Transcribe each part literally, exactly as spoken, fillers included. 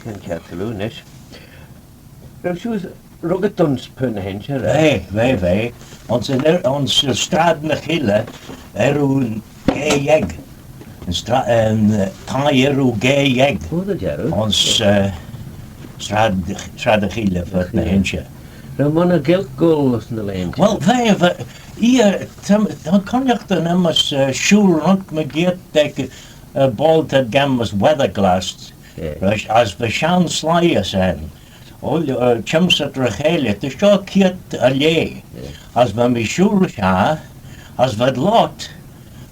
Yn çhiartaloo nish. Row shiu ruggit ayns Purt ny h-Inshey, eh? V'eh, v'eh, v'eh. Ayns yn, ayns Straid ny Chilley, earroo ghey-yeig. Yn stra-, yn, eh, thie earroo ghey-yeig. O, dy jarroo. Ayns, eh, Straid, Straid y Chilley, Purt ny h-Inshey. Row monney Gaelg goll ayns ny laghyn? Well, v'eh, v'eh, yeah, ta, ta cooinaghtyn aym's, eh, shooyl runt mygeayrt ec, eh, boayl t'ad gam as Weatherglass. Yeah. As, as va shenn sleih ayns shen. Ooilley, eh, çhymsit ry-cheilley, ta shoh keayrt er lheh. Yeah. As va mee shooyl shaghey, as v'ad loayrt,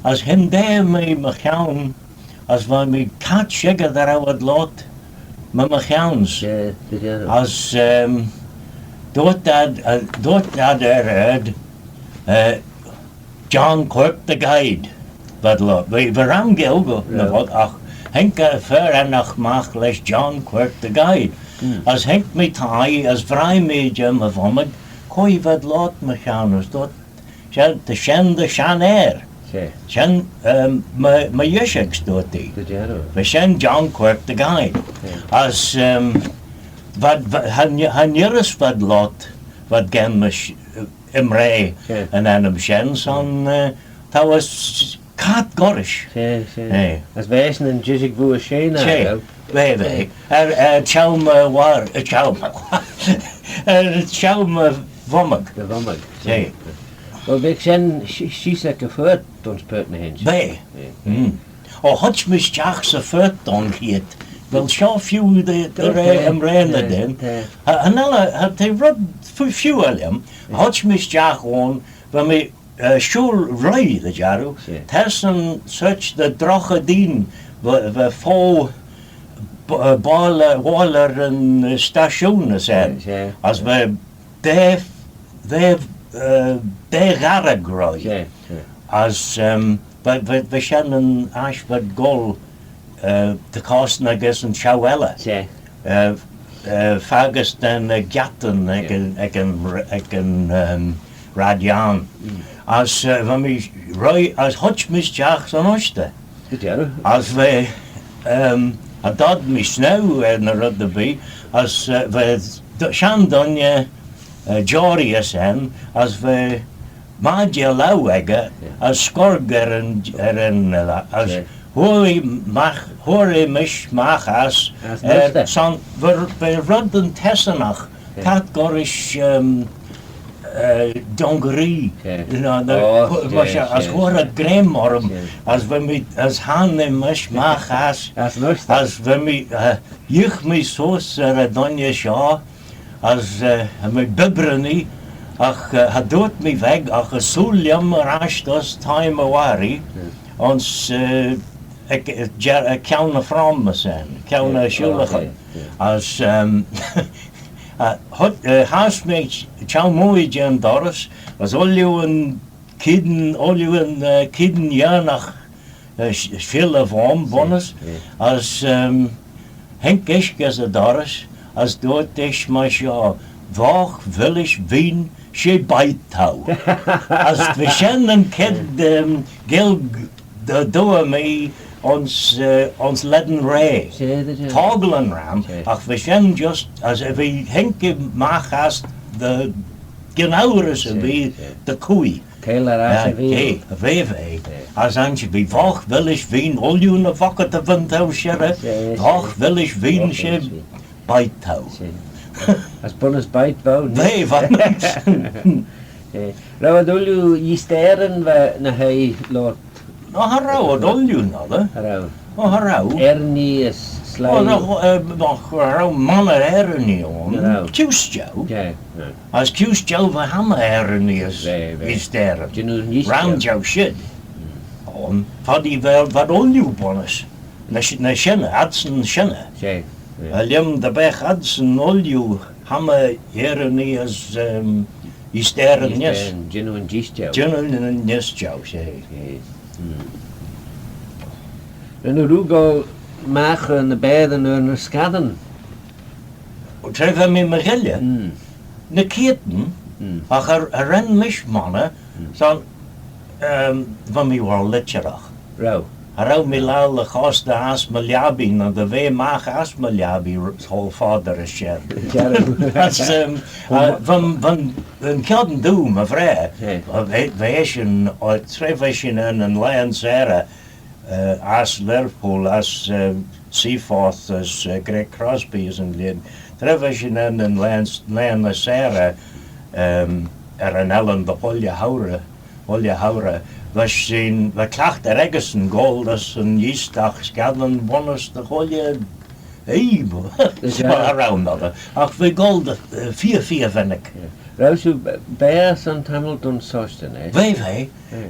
as hyndaa mee my chione, as va mee caghlaa shickyr dy row ad loayrt my, my chione's. Yeah, dy jarroo. As, ehm, dooyrt ad, eh, dooyrt ad er ard, eh, John Quirk the Guide, v'ad loayrt. Va, va ram Gaelg, nagh vod, agh haink eh fer ennagh magh lesh John Quirk the Guide. Mm. As haink mee thie, as vrie mee jeh my vummig, quoi v'ad loayrt my chione's, dooyrt, shen, ta shen dty shenn ayr. She. Shen, ehm, my, my yishig, dooyrt ee. Dy jarroo. Va shen John Quirk the Guide. She. As, ehm, v'ad, va, cha, cha nearys v'ad loayrt, v'ad gam mysh, eh, immraa yn ennym shen son, eh, t'ou as cart gollrish. She, she. Eh. As v'eshyn yn jishig vooar shey, nagh v'ou? V'eh, v'eh. Er, er çheu my waar, er çheu my waar. Er çheu my vummig. Dty vummig. She. Well, v'eh shen sheese ec y phurt ayns Purt ny h-Inshey. V'eh. Mm. O, huitt mee stiagh 'sy phurt un cheayrt. Well, shoh feeu dy, dy raa, immraa ny dyn. Cha, cha nel, cha, ta red feeu, feeu er lhiam. Huitt mee stiagh ayn, va mee, eh, shooyl ruy, dy jarroo. She. Tessen sorçh dy drogh dy dyn, va, va fo, b-, eh, boayl, boayl er yn stashoon ayns shen. She. As va daa, daa, eh, daa gharreg ruy. She, she. As, ehm, va, va, va shen yn aght v'ad goll, eh, dy chosney gys yn çheu elley. She. Eh, eh, faggys da'n, eh, giattyn ec yn, ec yn, ec yn, ehm, Raad Yiarn. Mm. As, eh, va mee roie, as huitt mee stiagh 'syn ushtey. Dy jarroo. As va, ehm, cha dod mee snaue er ny red erbee, as, eh, va d-, shenn dooinney, eh, joarree ayns shen, as va maidjey laue echey, as scuirg er yn, er yn, eh, as hooar eh magh, hooar eh mish magh ass, as, eh, son, va, va red yn Tessanaght, cart gollrish, ehm, eh, dungaree. She. You know, the, oh, she, as she, hooar ad greim orrym, she, as va mee, as haink eh mish magh ass, as va mee, eh, yeeagh mee seose er y dooinney shoh, as, eh, cha mee bibbrinee, agh, eh, cha dooyrt mee veg, agh ersooyl lhiam er ash dys thie my warree, ayns, eh, ec, ec, ec, ec kione y from ayns shen, kione y shooylaghyn. As, ehm, eh, huitt, eh, hass mee çheu mooie jeh'n dorrys, as ooilley yn keayn, ooilley yn, eh, keayn Yernagh, eh, sh-, shilley voym bunnys, as, ehm, haink ish gys y dorrys, as dooyrt ish myr shoh, "Voghe villish veen, she bite t'ou." As va shen yn chied, ehm, Gaelg dy dooar mee ayns, eh, ayns Leddyn Raa. She, dy jarroo. Togley'n ram, she, agh va shen just, as va haink eh magh ass dy gyn ourys, she, erbee, she, dy chooie. Caill er ass, eh, y veeal. Eh, v'eh, v'eh. Eh. As ayns, "Voghe villish veen, ooilley ny vockey dy vayn t'ou shirrey, she, she, voghe villish veen, she bite t'ou." She. As bunnys bite v'ou, nagh v'ou? She. Row ad ooilley eeasteyryn va ny hoie loayrt? No, cha row ad ooilley, nagh row? Cha row. O, cha row. Eirinee as sleih. O, no, eh, no, cha row monney Eirinee ayn. Cha row. Kuse jeu. She, she. As kuse jeu va chammah Eirinee as, v'eh, v'eh, eeasteyryn. Jannoo neesht jeu. Ram jeu shid. Mm. Ayn, foddee vel v'ad ooilley bunnys. Ny sh-, ny shinney, adsyn shinney. She, she. Er lhiam dy beagh adsyn ooilley chammah Eirinee as, ehm, eeasteyryn neesht. Eeasteyryn, jannoo neesht jeu. Jannoo neesht jeu, she. She. Mm. Ren oo rieau goll magh er ny baatyn er ny skaddan? Tra va mee my ghuilley? Mm. Ny keayrtyn, mm, agh cha, cha ren mish monney, mm, son, ehm, va mee er litcheragh. Row? Cha row mee laccal dy chostey ass my lhiabbee, ny dy ve magh ass my lhiabbee r-, cho foddey rish shen. As, um, uh, va'n, va'n, va'n chione doo, my vraar, va, va eshyn, uh, tra va shin er nyn laghyn sarey, uh, ass Lerpoyl, ass, uh, Seaforth, as, uh, Great Crosby as yn lheid. Tra va shin er nyn laghyn, laghyn sarey, um, er yn ellan dy Ghauley Howrey, Ghauley Howrey, va shin, va cliaghtey echeysyn goll dys yn eeastagh, skaddan bunnys dy Ghauley Howrey. Well, around other. Agh va goll dy, uh, feer, feer vennick. Row shiu b-, baghey son tammylt ayns Sostyn, eh? Va, va.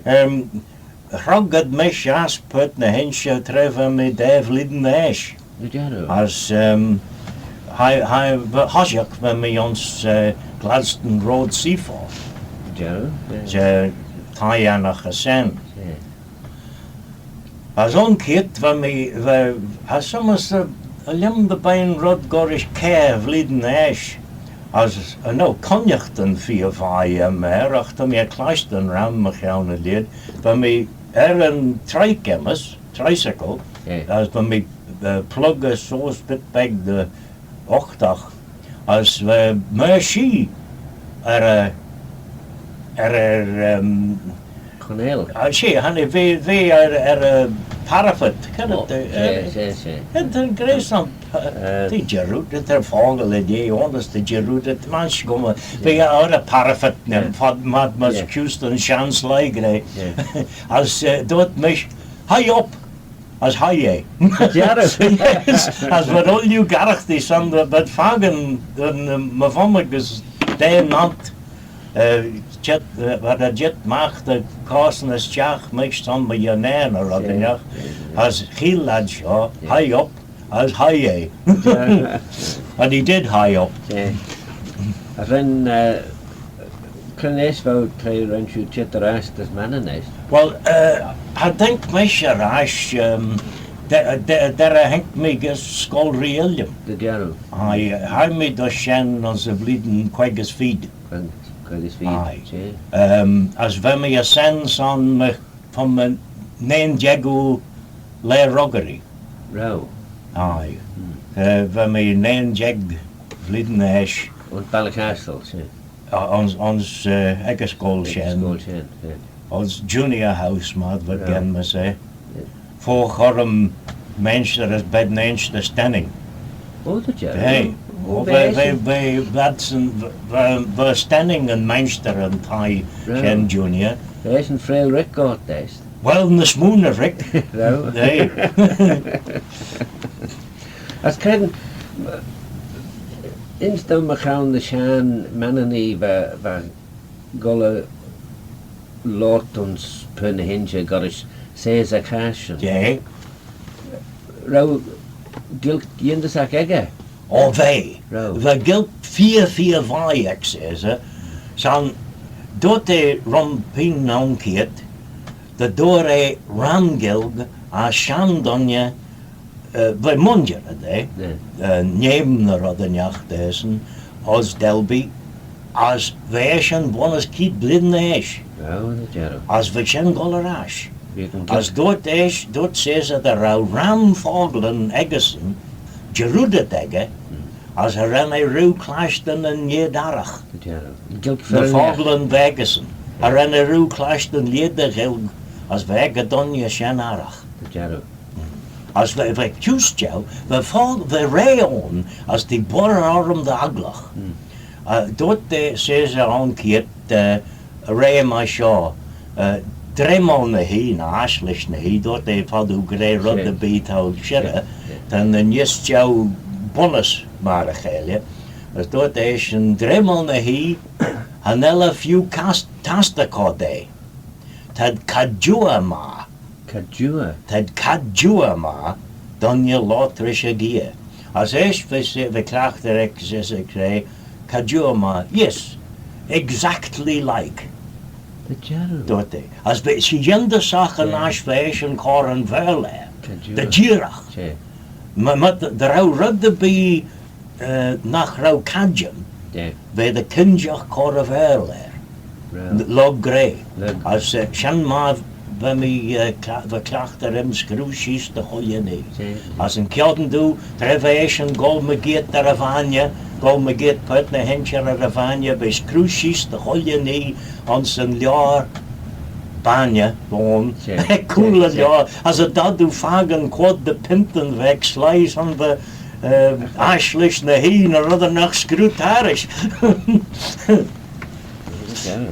Um, Hrog ad mish ass Purt ny h-Inshey tra va mee daa vlein dy eash. Dy jarroo? As, um, hie, hie, va, hoshiaght va mee ayns, uh, Gladstone Road Seaforth. Dy jarroo? Yeah. She thie ennagh ayns shen. Yeah. As un cheayrt va mee, va, as shen as, uh, er lhiam dy beign red goll rish kiare vlein dy eash. As, uh, no, cooinaghtyn feer vie aym er, agh ta mee er clashtyn ram mychione y lheid. Va mee er yn trike aym's, tricycle, as va mee, uh, pluggey seose bit beg dy ughtagh, as va mee shee er, uh, er, er, um, Cornell. Ah, she, honey, va, va er, er, uh, parapet, can it, uh, she, she, she. T'eh gra son, uh, t'eh jarrood, t'eh fockle er, honest, t'eh jarrood, t'eh mash gum, va er y parapet, mad, mad, mad, Houston, Shan Sly, gra. As, uh, dooyrt mish, "Hie up!" As hie eh. Jarroo. Yes, as v'ad ooilley garaghtee son, v'ad fakin, uh, my vummig as daa nant, uh, çheet, uh, v'ad er jeet magh dy cosney stiagh mish son my unnane or red ennagh, as cheayll ad shoh, "Hie up," as hie eh. And he did hie up. As ren, uh, Cre'n eash v'ou, tra ren shiu çheet er ash dys Mannin eisht? Well, uh, cha daink mish er ash, um, dy, dy, derrey haink mee gys Scoill Ree Illiam. Dy jarroo? Aye, haink mee dys shen ayns y vlein queig as feed. Queig, queig as feed, aye. Um, as va mee ayns shen son my, from my nane jeig laa ruggyree. Row? Aye. Uh, va mee nane jeig vlein dy eash. Ayns Ballycastle, she. Ayns, ayns, uh, ec y scoill shen. Ec y scoill shen, yeah. Ayns junior house, myr v'ad genmys eh. Yeah. Fo choyrym mainshter as ben mainshter Stenning. O, dy jarroo? Hey. O, va, va, va, va, va Stenning yn mainshter yn thie shen junior. V'eshyn freayll rick ort eisht? Well, ny smoo na rick. Row? Hey. As cre'n, insh dou mychione ny shenn Manninee va, va goll er loayrt ayns Purt ny h-Inshey gollrish Caesar Cashen. Yeh. Row Gaelg yindyssagh echey? O, va. Row. Va Gaelg feer, feer vie ec Caesar. Son, dooyrt eh rhym pene un cheayrt, dy dooar eh ram Gaelg, as shenn dooinney, eh, va mooinjer da, eh, neeym ny red ennagh dasyn, ayns Dalby, as va eshyn bunnys keead blein dy eash. Row, dy jarroo? As va shen goll er ash. As dooyrt eisht, dooyrt Caesar dy row ram focklyn echeysyn, jarroodit echey, as cha ren eh rieau clashtyn yn lheid arragh. Dy jarroo? Ny focklyn va echeysyn. Cha ren eh rieau clashtyn lheid y Ghaelg, as va ec y dooinney shen arragh. Dy jarroo? As va, va kuse jeu, va fo-, va raa ayn, as t'eh boirey orrym dy agglagh. Uh, dooyrt eh Caesar un cheayrt, uh, raa myr shoh, uh, dreamal ny h-oie, ny ashlish ny h-oie, dooyrt eh foddee gra red erbee t'ou shirrey, ta ny neesht jeu bunnys myr y cheilley. As dooyrt eshyn, dreamal ny h-oie, cha nel eh feeu cas-, tastey cur da. T'ad cadjua mie. Cadjua? T'ad cadjua mie, dooinney loayrt rish y gheay. As eisht va, va cliaghtey ec Caesar gra, cadjua mie, yes, exactly like. Dy jarroo? Dooyrt eh. As va, she yindyssagh yn aght va eshyn cur yn Vaarle er. Cadjua. Dy jeeragh. She. My, my, dy, dy row red erbee eh, nagh row cadjin, v'eh dy kinjagh cur y Vaarle er. Row. Lurg gra. Lurg. As, eh, shen myr Va mee, eh, cla-, va cliaghtey rhym screeu sheese dy chooilley nhee. As yn chione doo, tra v'eshyn goll mygeayrt er y vainney, goll mygeayrt paart ny h-inshey er y vainney, v'eh screeu sheese dy chooilley nhee ayns yn lioar bainney, boyn, cooyl y lioar, as y doddoo fakin quad dy pintyn v'ec sleih son va, eh, aght lesh ny h-oie ny reddyn nagh screeu tarrish.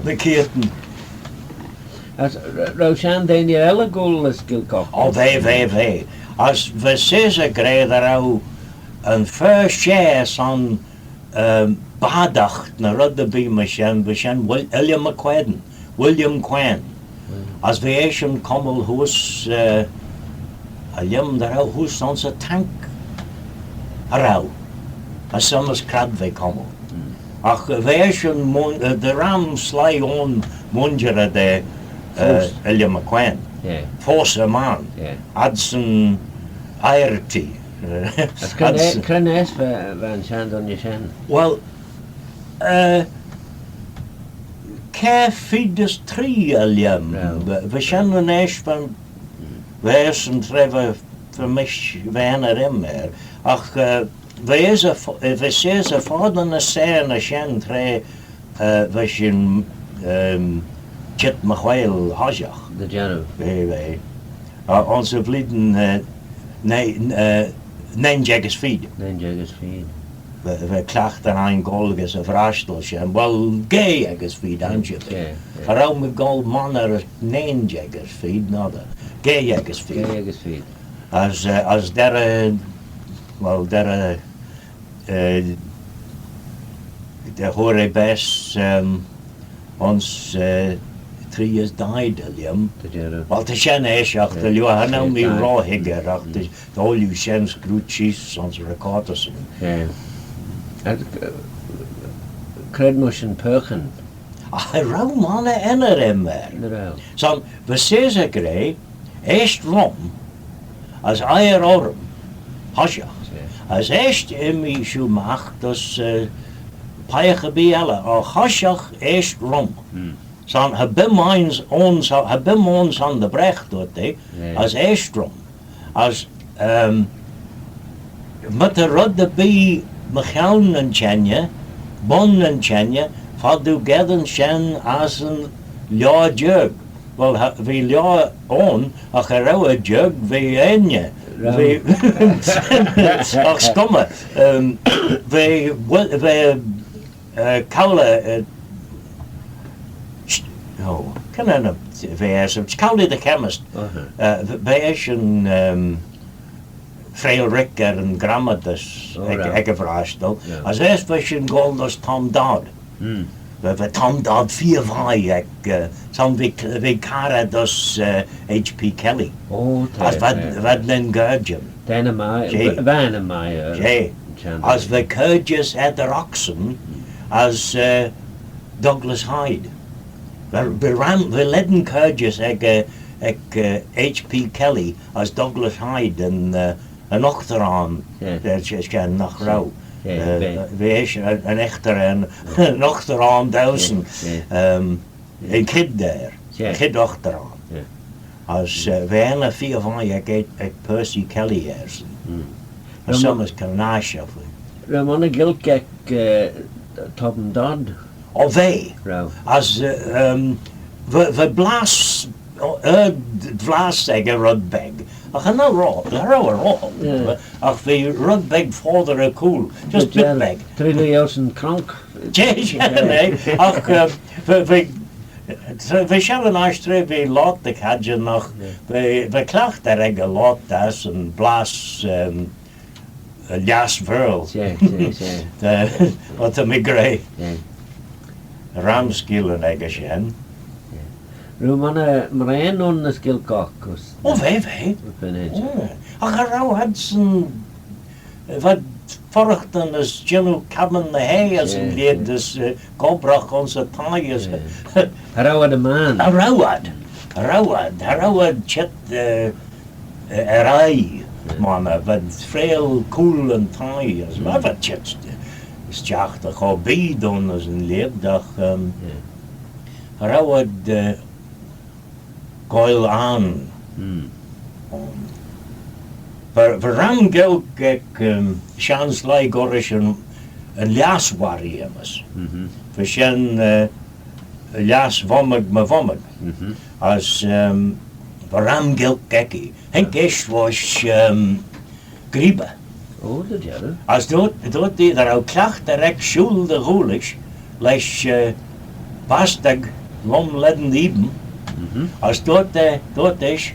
Ny keayrtyn. As r-, row shenn deiney elley goll as Gaelgagh? O, va, va, va. As va Caesar gra dy row yn fer share son, ehm, bardagh ny red erbee myr shen, va shen Wil-, Illiam y Quane, William Quane. As va eshyn cummal heose, eh, er lhiam dy row heose ayns y tank. Cha row. As son as c'raad v'eh cummal. Agh va eshyn mun-, eh, dy ram sleih ayn mooinjer da, eh, Illiam y Quane. Foast er mayrn. Adsyn eiyrt. As cre'n, cre'n eash va, va'n shenn dooinney shen? Well, eh, kiare feed as tree er lhiam. Va, va shen yn eash va, va eash yn traa va, va mish, va enney rhym er. Agh, eh, va Caesar fo-, eh, va Caesar foddey ny seyr na shen tra, eh, va shin, ehm, çheet my whaiyl hoshiaght. Dy jarroo. Va, va. Eh, ayns y vlein, eh, nuy, eh, nuy jeig as feed. Nuy jeig as feed. Va, va cliaghtey ain goll gys y vrashdal shen. Well, ghaa jeig as feed, ansherbee. Cha row mee goll monney as nuy jeig as feed, noadyr. Ghaa jeig as feed. Ghaa jeig as feed. As, eh, as derrey, well, derrey, eh, dy hooar eh baase, ehm, ayns, eh, tree as daeed er lhiam. Well, ta shen eisht, agh dy liooar, cha nel mee ro hoiggal, agh dy, dy ooilley shen screeu sheese ayns y recortyssyn. As, eh, cre'd mysh yn purchyn? Agh cha row monney enney rhym er. Son, va Caesar gra, eaisht rhym, as eie orrym hoshiaght. As eisht immee shiu magh dys, eh, peiagh erbee elley, agh hoshiaght eaisht rhym. Son, cha bim ayn, ayn, cha bim ayn son dy bragh, dooyrt eh, as eaisht rhym. As, ehm, my ta red erbee mychione yn çhengey, bun yn çhengey, foddee oo geddyn shen ass yn lioar jiarg. Well, cha, v'eh lioar ayn, agh cha row eh jiarg, v'eh enney. V'eh, agh s'cummey, ehm, v'eh, well, v'eh eh, Cowley, eh, sh-, oh, cre'n ennym v'eh er, Cowley the chemist, eh, v-, v'eshyn, ehm, freayll rick er yn grammeydys ec, ec y vrashdal, as eisht va shin goll dys Tom Dodd. Va, va Tom Dodd feer vie ec, eh, son v'eh, v'eh carrey dys, eh, H P Kelly. As v'ad, v'ad nyn gherjyn. Dt'ennym eh, v'ennym eh, eh, as va caarjys eddyr ocsyn as, eh, Douglas Hyde. Va, va ram, va lane caarjys ec, eh, ec, eh, H P Kelly as Douglas Hyde yn, eh, yn ughtaran, eh, sh-, shen, nagh row. Eh, v'eshyn yn, yn ughtaran, yn ughtaran dauesyn. Ehm, yn chied er, chied ughtaran. As, eh, v'eh enney feer vie ec, ec Percy Kelly ersyn. As son as carnage of it. Row monney Gaelg ec, eh, Tom Dodd? O, va. As, eh, ehm, va, va blass, o, eh, blass ec y red beg. Agh cha nel ro-, cha row eh ro-, agh va red beg foddey er cooyl. Just bit beg. Tree loo euish yn cronk. Jeh, jeh, eh. Agh, eh, va, va, so, va shen yn aght tra v'eh loayrt dy chadjin, agh va, va cliaghtey ec y loayrt ass yn blass, ehm, lhiass Vaarle. She, she, she. Eh, what am I gra? Ram skeealyn ec shen. Row monney mraane ayn as Gaelgagh? O, va, va. Agh cha row adsyn, v'ad fuirraghtyn as jannoo cabbin ny h-ae as yn lheid as, eh, gobbragh ayns y thie as. Cha row ad y mayrn. Cha row ad. Cha row ad. Cha row ad çheet, eh, eh, er aie, monney, v'ad freayll cooyl yn thie as. V'ad çheet stiagh dy chur bee dooin as yn lheid, agh, ehm, cha row ad, eh, goaill ayrn. Va, va ram Gaelg ec, um, shenn sleih gollrish yn, yn lhiass warree, va shen, uh, lhiass vummig my vummig. As, um, va ram Gaelg ec, haink eisht voish, um, Greeba. O, dy jarroo. As dooyrt, dooyrt eh dy row cliaghtey ec shooyl dy Ghoolish lesh, eh, bastey lum lane eeym. As dooyrt eh, dooyrt ish,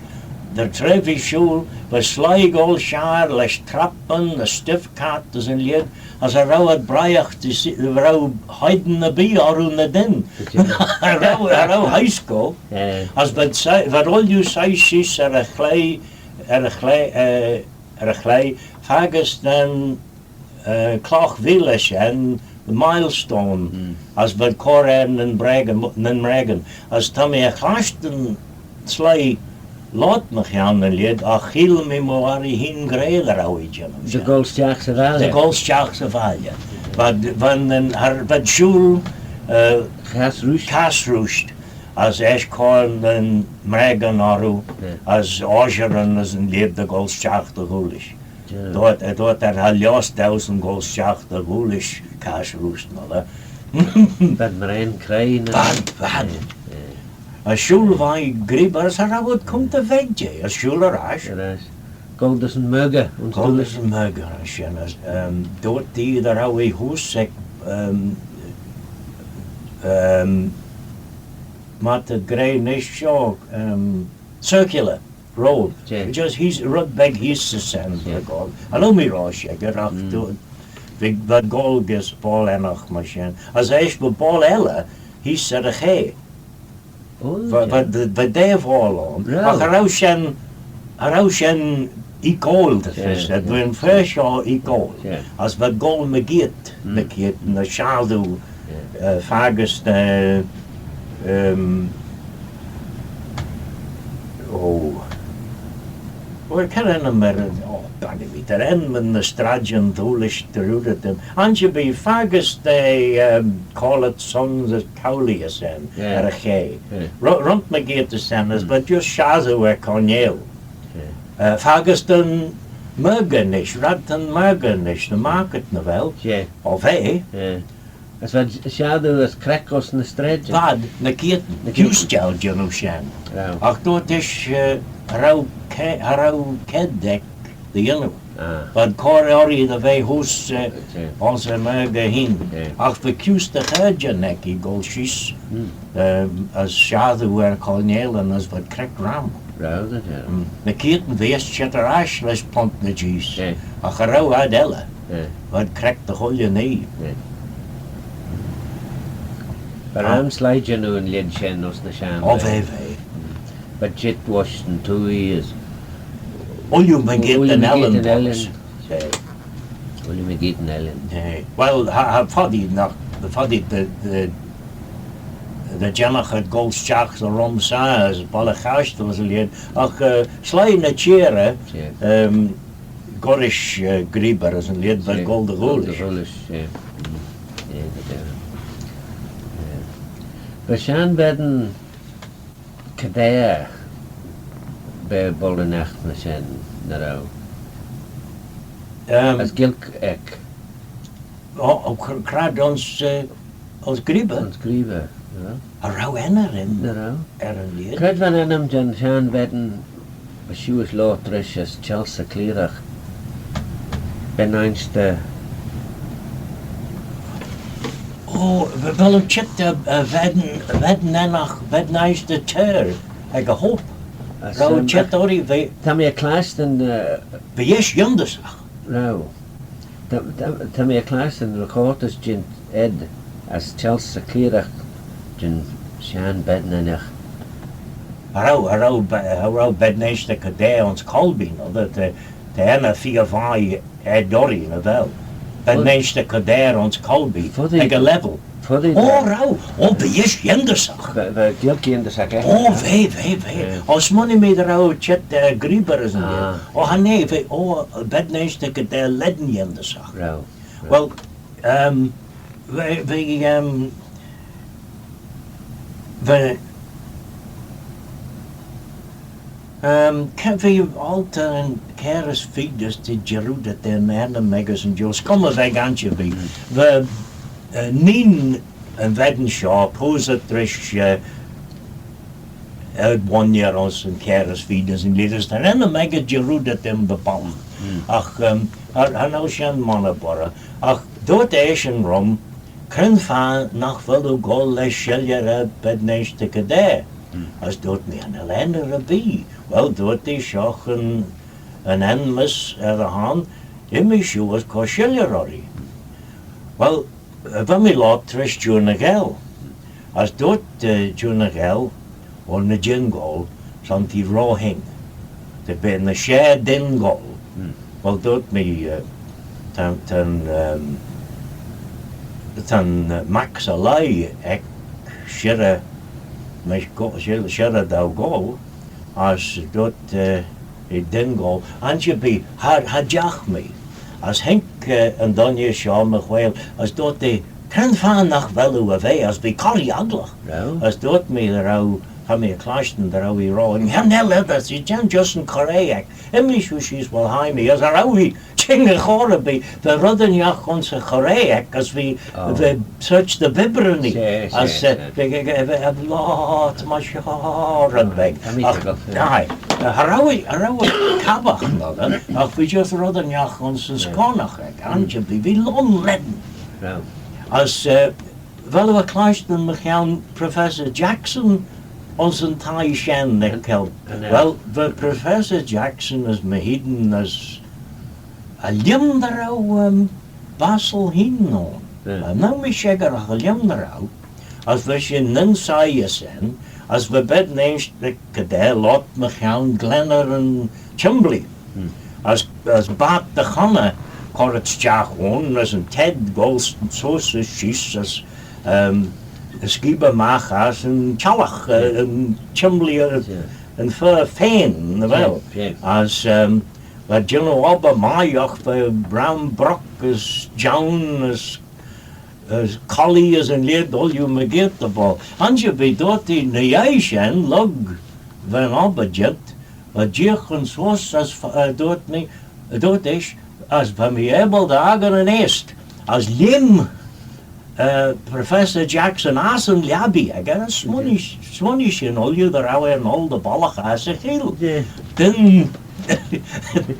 dy tra v'eh shooyl, va sleih goll shiar lesh trappyn, ny stiff cart as y lheid, as cha row ad briaght, row hene erbee orroo ny dyn. Cha row, cha row high school. As v'ad, v'ad ooilley soie sheese er y chlea, er y chlea, eh, er y chlea, faggys da'n, eh, clagh veeiley shen, the milestone, as v'ad cur er nyn breagyn, nyn mreagyn. As ta mee er chlashtyn sleih loayrt mychione y lheid, agh cheayll mee my warree hene gra dy row eh jannoo shen. Dy goll stiagh 'sy valley. Dy goll stiagh 'sy valley. V'ad, v'ad, v'ad shooyl, eh, cass rooisht. Cass rooisht. As eisht cur nyn mreagyn orroo, as osheryn as y lheid dy goll stiagh dy Ghoolish. Dooyrt, eh, dooyrt eh, cha lhiass dauesyn goll stiagh dy Ghoolish cass rooisht, nagh. V'ad mraane creoi, nagh. V'ad, v'ad. As shooyl veih Greeba as cha row ad coontey veg jeh, as shooyl er ash. Goll dys yn margey, ayns Doolish. Goll dys yn margey, as shen, as, um, dooyrt eh dy row eh heose ec, um, um, myr t'ad gra nish shoh, um, circular road. Just heose, red beg heose as shen, goll. Cha nel mee ro shickyr, agh dooyrt, v'ad goll gys boayl ennagh myr shen. As eisht va boayl elley heose er y ghaa. Va, va, va daa boayl ayn. Agh cha row shen, cha row shen oikoil, ta fys, v'ad, v'ad fer shoh oikoil. As v'ad goll mygeayrt, mygeayrt, ny shassoo, eh, faggys, eh, um, oh. Well, cre'n ennym er, oh, bannee mee, ta ennym ny straidyn Doolish dy roodey dhyt. Ansherbee faggys da, um, Corlett, Sons as Cowley as shen, er y ghaa. Ro-, runt mygeayrt as shen, as va just shassoo er corneil. Eh, faggys da'n margey nish, raad ta'n margey nish, the market, nagh vel? O, va. As v'ad shassoo as creck ayns ny straidyn? V'ad, ny keayrtyn. Ny keayrtyn. Kuse jeu jannoo shen. Agh dooyrt ish, eh, cha row ke-, cha row kied ec dy yannoo. V'ad cur urree dy ve heose, eh, ayns y margey hene. Agh va kuse dy chaarjyn ec goll sheese, eh, as shassoo er corneilyn as v'ad creck ram. Row, dy jarroo. Ny keayrtyn v'ad eisht çheet er ash lesh punt ny jees. Agh cha row ad elley. V'ad creck dy chooilley nhee. Va ram sleih jannoo yn lheid shen ayns ny shenn. O, va, va. V'ad çheet voish yn twoaie as ooilley mygeayrt yn ellan. Ooilley mygeayrt yn ellan. Well, cha, cha foddee nagh, foddee dy, dy, dy jannagh ad goll stiagh 'sy Rhumsaa as Baile Chaistil as y lheid. Agh, eh, sleih ny çheerey, um, gollrish, eh, Greeba as y lheid, v'ad goll dy Ghoolish. Dy Ghoolish, yeah. Va shenn ben Kildare, va boayl ennagh ny shen, nagh row? Um, as Gaelg ec. O, o, cr-, c'raad ayns, eh, ayns Greeba? Ayns Greeba, yeah. Cha row enney ayn. Nagh row? Er yn lheid. C'raad va'n ennym jeh'n shenn ben va shiuish loayrt rish as Chelsea Cleayragh? Ben Ainshter. O, vel oo çheet, eh, eh, ben, ben ennagh, Ben Ainshter Teyr ec y Hope? Row oo çheet urree? Va, ta mee er clashtyn, eh, v'eshyn yindyssagh. Row. Ta, ta, ta mee er clashtyn recortys jeant ed as Chelsea Cleayragh jeh'n shenn ben ennagh. Cha row, cha row be-, cha row Ben Ainshter Kildare ayns Colby, nagh vel? Ta, ta enney feer vie ed urree, nagh vel? Ben Ainshter Kildare ayns Colby, ec y Level. O, row. O, v'eshyn yindyssagh. Va, va Gaelg yindyssagh echey. O, va, va, va. O, smooinee mee dy row çheet, eh, Greeba as y lheid. O, cha nee, va, o, Ben Ainshter Kildare lane yindyssagh. Row. Well, um, va, va, um, va, Um, can we alter yn cairys feed as to Geruda den ennym agus yn jeu? Scummey veg ansherbee. Va, uh, neen yn ven shoh, possit rish, uh, er one year os yn cairys feed as yn leaders. Ta'n ennym echey Geruda den by bollagh. Ach, um, ar, ar shen monney boirey. Ach, dooyrt eshyn rhym, cre'n fa nagh vel oo goll lesh shilley er bed nish ta kiare? As dooyrt mee, cha nel enney erbee. Well, dooyrt ee, shoh yn, yn enmys er dy hon, immee shiu as cur shilley orree. Well, va mee loayrt rish Juan y Geill. As dooyrt, eh, Juan y Geill, o ny Dingoal, son t'eh ro hing. Dy beagh ny share Dingoal. Well, dooyrt mee, eh, ta'n, ta'n, um, ta'n, eh, mac sy lhie ec shirrey, mysh go-, shir-, shirrey daue goal, as dooyrt, eh, eh, Dingoal, ansherbee, cha, cha jeeagh mee. As haink, eh, yn dooinney shoh my whaiyl, as dooyrt eh, cre'n fa nagh vel oo er ve, as bee corree agglagh. As dooyrt mee dy row, cha mee clashtyn dy row ee ro, yn enney elley, as ee jeant just yn coraa eck. Immee shiu sheese, well, hie mee, as cha row ee çhing y chor erbee, va red ennagh ayns y coraa eck, as v'eh, v'eh sorçh dy bibbirinee. As, eh, v'eh, v'eh, v'eh, v'eh loayrt mysh shoh red beg. Ach, aye, cha row ee, cha row ee cabbagh, ach v'eh just red ennagh ayns yn scornagh eck, ansherbee, v'eh lhong lane. As, eh, vel oo er clashtyn mychione Professor Jackson ayns yn thie shen, nagh vel? Well, va Professor Jackson as mee hene as er-lhiam dy row, um, Basil hene ayn. Cha nel mee shickyr agh er-lhiam dy row, as va shin nyn siyr shen, as va bed nish ta kiare loayrt mychione glenney yn Chimbley. As, as baat dy chonney currit stiagh ayn, as yn ted goll s-, seose as sheese, as, um, skeabey magh ass yn çhiollagh, eh, yn Chimbley, eh, yn fer fane, nagh vel? As, um, va jannoo obbyr mie, agh va Brown Brock as John as, as Colley as yn lheid ooilley mygeayrt dy boayl. Ansherbee dooyrt ee, ny yei shen, lurg va'n obbyr jeant, va jeeaghyn seose as, eh, dooyrt mee, dooyrt ish, as va mee abyl dy akin yn eayst, as lheim, eh, Professor Jackson ass yn lhiabbee echey, as smooinee, smooinee shin ooilley dy row eh er n'gholl dy bollagh ass y cheeill. Dyn,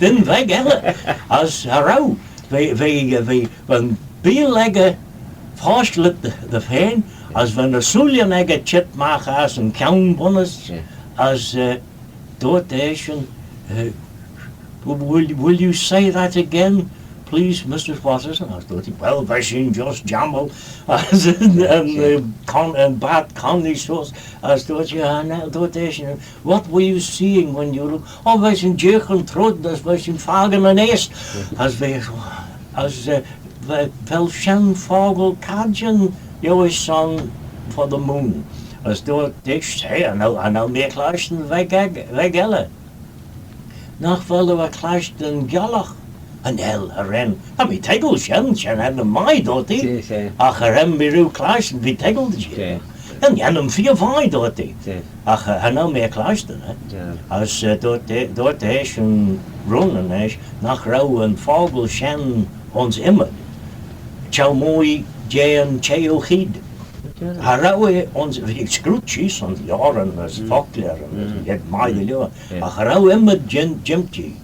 dyn veg elley, as cha row, v'eh, v'eh, v'eh, va'n beeal echey foshlit dy, dy fane, as va ny sooillyn echey çheet magh ass yn kione bunnys, as, eh, dooyrt eshyn, eh, "Will, will you say that again, please, Missus Watterson?" As dooyrt ee, "Well, va shin just jamyl." As yn, yn, eh, con-, yn baat conney seose, as dooyrt ee, cha nel, dooyrt eshyn, "What were you seeing when you look?" "Oh, va shin jeeaghyn trooid, as va shin fakin yn eayst." As va, as, eh, va, vel shen fockle cadjin, you know, is son for the moon. As dooyrt ish, "Hey, cha nel, cha nel mee clashtyn veg, veg elley." "Nagh vel oo er clashtyn Gallagh?" "Cha nel, cha ren." "Ta mee toiggal shen, shen ennym mie," dooyrt ee. Agh cha ren mee rieau clashtyn, v'eh toiggal dy jeh. "Yn ennym feer vie," dooyrt ee. Agh, eh, cha nel mee clashtyn, eh. As, eh, dooyrt, eh, dooyrt eshyn rooinyn eshyn, nagh row yn fockle shen ayns ymmyd çheu-mooie jeh'n çheyoo cheead. Cha row eh ayns, v'eh scruit sheese ayns lioaryn as fockleyr as lheid mie dy liooar. Agh cha row ymmyd jeant, jeant jee.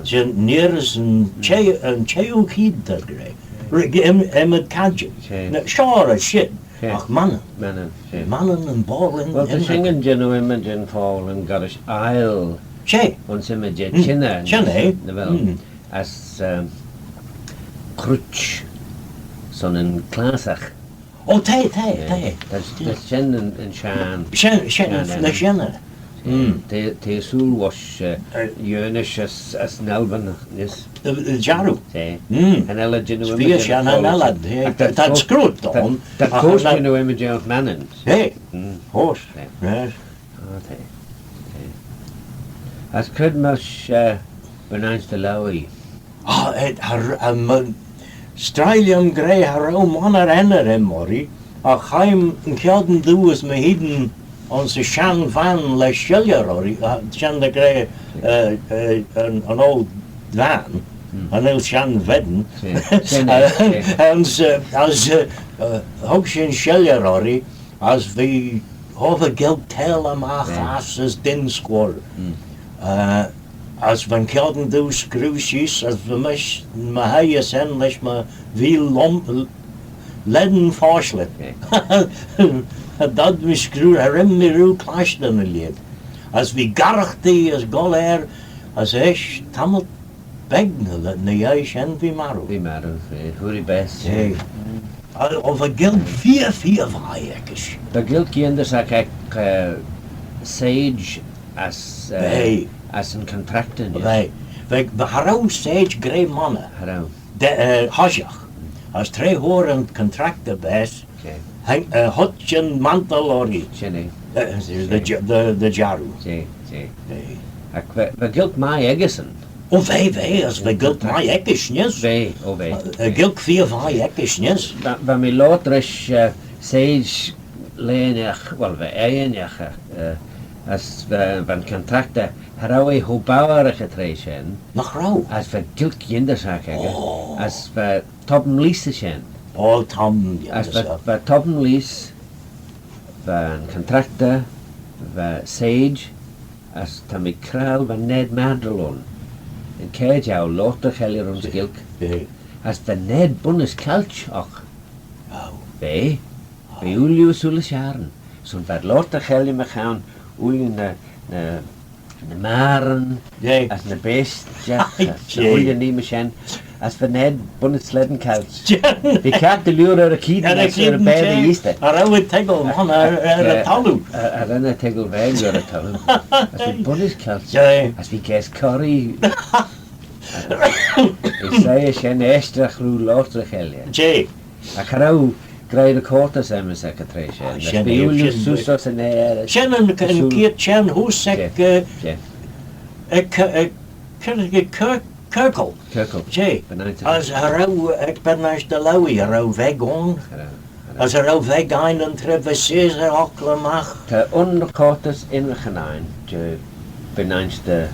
Shen neayr's yn çhey-, yn çheyoo cheead, t'ad gra. Ry-, ym-, ymmyd cadjin. Ny, shoh as shin, agh Mannin. Mannin. Mannin yn boayl. Well, ta shin jannoo ymmyd jeh'n fockle yn gollrish aile. Ayns ymmyd jeh çhenney. Çhenney, nagh vel? As, um, crutch son yn classagh. O, ta, ta, ta. Ta, ta shen yn, yn shenn. Shen, shen, shen, ny shenn. Ta, ta sooill voish, eh, Yernish as, as Nalbin, yes. Y, y jarroo. Ta. Cha nel eh jannoo ymmyd jeh'n fockle. Shen, cha nel eh, ta, ta, ta scruit ayn. Ta, ta, ta, ta jannoo ymmyd jeh'n Mannin. Ta. Yes. O, ta. Ta. As cre'd mysh, eh, Bernange de Lowey? Ah, eh, har, eh, my, s'treih lhiam gra cha row monney enney aym urree, agh chaim yn chione doo as mee hene Ayns y shenn van lesh shilley urree, uh, shen dy ghra, uh, uh, yn, yn old van, yn old shenn ven. Ayns, uh, as, uh, uh, hug shin shilley urree, as v'eh, oh, va Gaelg teihll magh ass as dyn scuirr. Uh, as va'n chione doo screeu sheese, as va mish, my hie ayns shen lesh my veeal lom-, lean foshlit. Cha dod mee screeu, cha ren mee rieau clashtyn y lheid. As v'eh garaghtee as goll er, as eisht tammylt beg ny, ny yei shen v'eh marroo. V'eh marroo, eh, hooar eh baase. Eh. Oh, va Gaelg feer, feer vie eckish. Va Gaelg yindyssagh ec, eh, Sage as, eh, as yn contractor. Va, va, cha row Sage gra monney. Cha row. De, eh, hoshiaght. As tra hooar yn contractor baase, eh, huitt yn mantle urree. Shen eh. Eh, dy, dy, dy jarroo. She, she. Eh. Agh va, va Gaelg mie echeysyn. Oh, va, va, as va Gaelg mie eckish neesht. Va, oh, va. Eh, Gaelg feer vie eckish neesht. Va, va mee loayrt rish, eh, Sage laa ennagh, well, va eh ennagh, eh, as va, va'n contractor, cha row eh cho bouyr ec y traa shen. Nagh row? As va Gaelg yindyssagh echey. Oh. As va Tom Leece ayns shen. Oh, Tom Leece. As va, va Tom Leece, va'n contractor, va Sage, as ta mee credjal va Ned Maddrell ayn. Yn caa jeu loayrt dy cheilley ayns Gaelg. Eh. As va Ned bunnys caillt, agh. Oh. Va. Va ooilley ersooyl y shiarn. Son v'ad loayrt dy cheilley mychione ooilley ny, ny, ny magheryn, as ny beayshtyn, as ny ooilley nhee myr shen, as va Ned bunnys slane caillt. V'eh kiart dy liooar er y cheayn, er y cheayn, er y cheayn, er y cheayn, er y beaghey Easter. Cha row eh toiggal monney er, er y thalloo. Cha, cha ren eh toiggal veg er y thalloo. As v'eh bunnys caillt. As v'eh gaase corree. As v'eh shen eaishtagh rieau loayrt dy cheilley. Jeh. Agh cha row greie recortys aym's ec y traa shen. Ah, shen eh, ooilley shen, seose ayns yn aer. Shen yn, yn keayrt shen heose ec, eh, ec, ec, ec, ec Kirk-, Kirkall. Kirkall. Jeh. As cha row, ec Benaishte Lowey, cha row veg ayn. Cha row, cha row. As cha row veg ain yn traa va Caesar ockley magh. Ta un recortys ennagh ain jeh Benaishte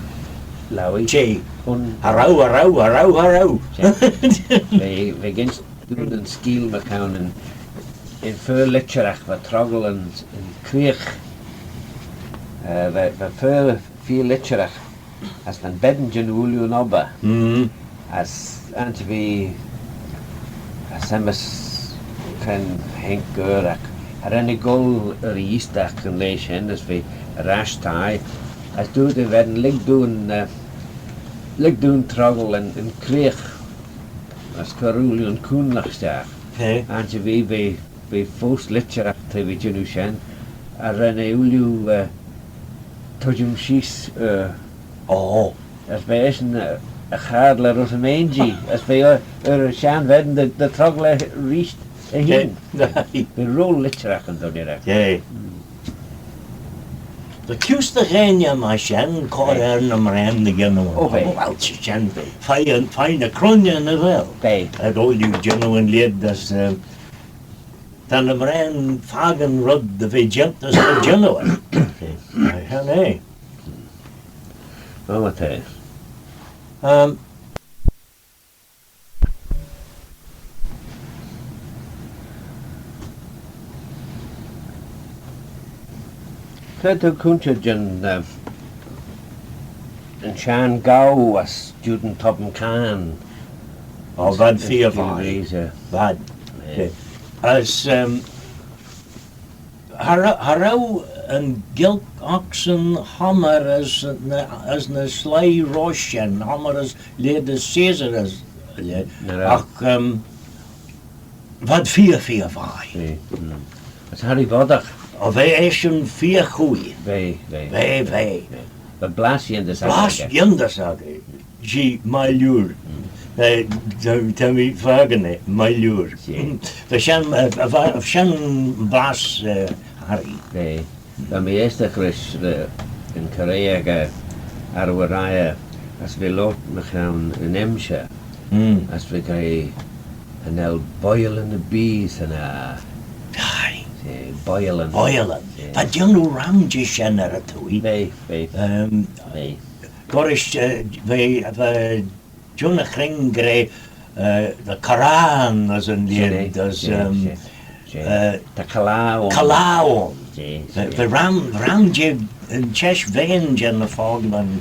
Lowey. Jeh. Un. Cha row, cha row, cha row, cha row. Jeh. Va, va ginsh dooin yn skeeal mychione yn, yn fer litcheragh va troggal yn, yn creeagh. Eh, va, va fer, fer litcheragh, as va'n ben jannoo ooilley yn obbyr. Mm. As ayns y vee, as enmys cre'n haink er, agh cha ren eh goll er y eeastagh yn laa shen, as v'eh er ash thie, as dooyrt eh, ren lhig dooin, eh, lhig dooin troggal yn, yn creeagh. As cur ooilley yn coonlagh stiagh. Ayns y vee, v'eh, v'eh foast litcheragh tra v'eh jannoo shen. As ren eh ooilley, eh, tuittym sheese, eh, oh. As v'eh eshyn, eh, y chadley rhytm ayns y vee. As v'eh, eh, er y shenn ven dy, dy troggal eh reesht eh hene. V'eh ro litcheragh yn dooinney. Va kuse dy gheiney myr shen, cur er ny mraane dy yannoo. Oh, va. Oh, well, shen, fy, fy ny cruinney, nagh vel? Va. Ec ooilley jannoo yn lheid as, eh, ta ny mraane fakin red dy ve jeant as dy jannoo. Va. Shen eh. Oh, va. Um, Cre t'ou coontey jeh'n, eh, yn shenn gaaue as Juan Tobman Cairn? Oh, v'ad feer vie. V'ad. Eh. As, um, cha ro-, cha row yn Ghaelg ocsyn honnick as ny, as ny sleih roish shen, honnick as lheid as Caesar as, eh, agh, um, v'ad feer, feer vie. As Harry Boddagh. Oh, va eshyn feer chooie. Va, va. Va, va. Va blass yindyssagh echey. Blass yindyssagh echey. Jee, my lord. Eh, ta, ta mee fakin eh, my lord. Va shen, eh, va, va shen blass, eh, Harry. Va. Va mee eaishtagh rish, eh, yn coraa echey, eh, Arroo-erriu, as v'eh loayrt mychione yn emshir, as v'eh gra, cha nel boayl ny bee 'syn aer. Aye. eh, boialyn. Boialyn. Eh. Va jannoo ram jeh shen er y twoaie. V'eh, v'eh. Ehm, v'eh. Gollrish, eh, v'eh, v'eh John y Chring gra, eh, the Quran as yn lheid, as, ehm, eh, ta callao ayn. Callao ayn. V'eh, v'eh ram, ram jeh yn çhesh vean jeh ny focklyn,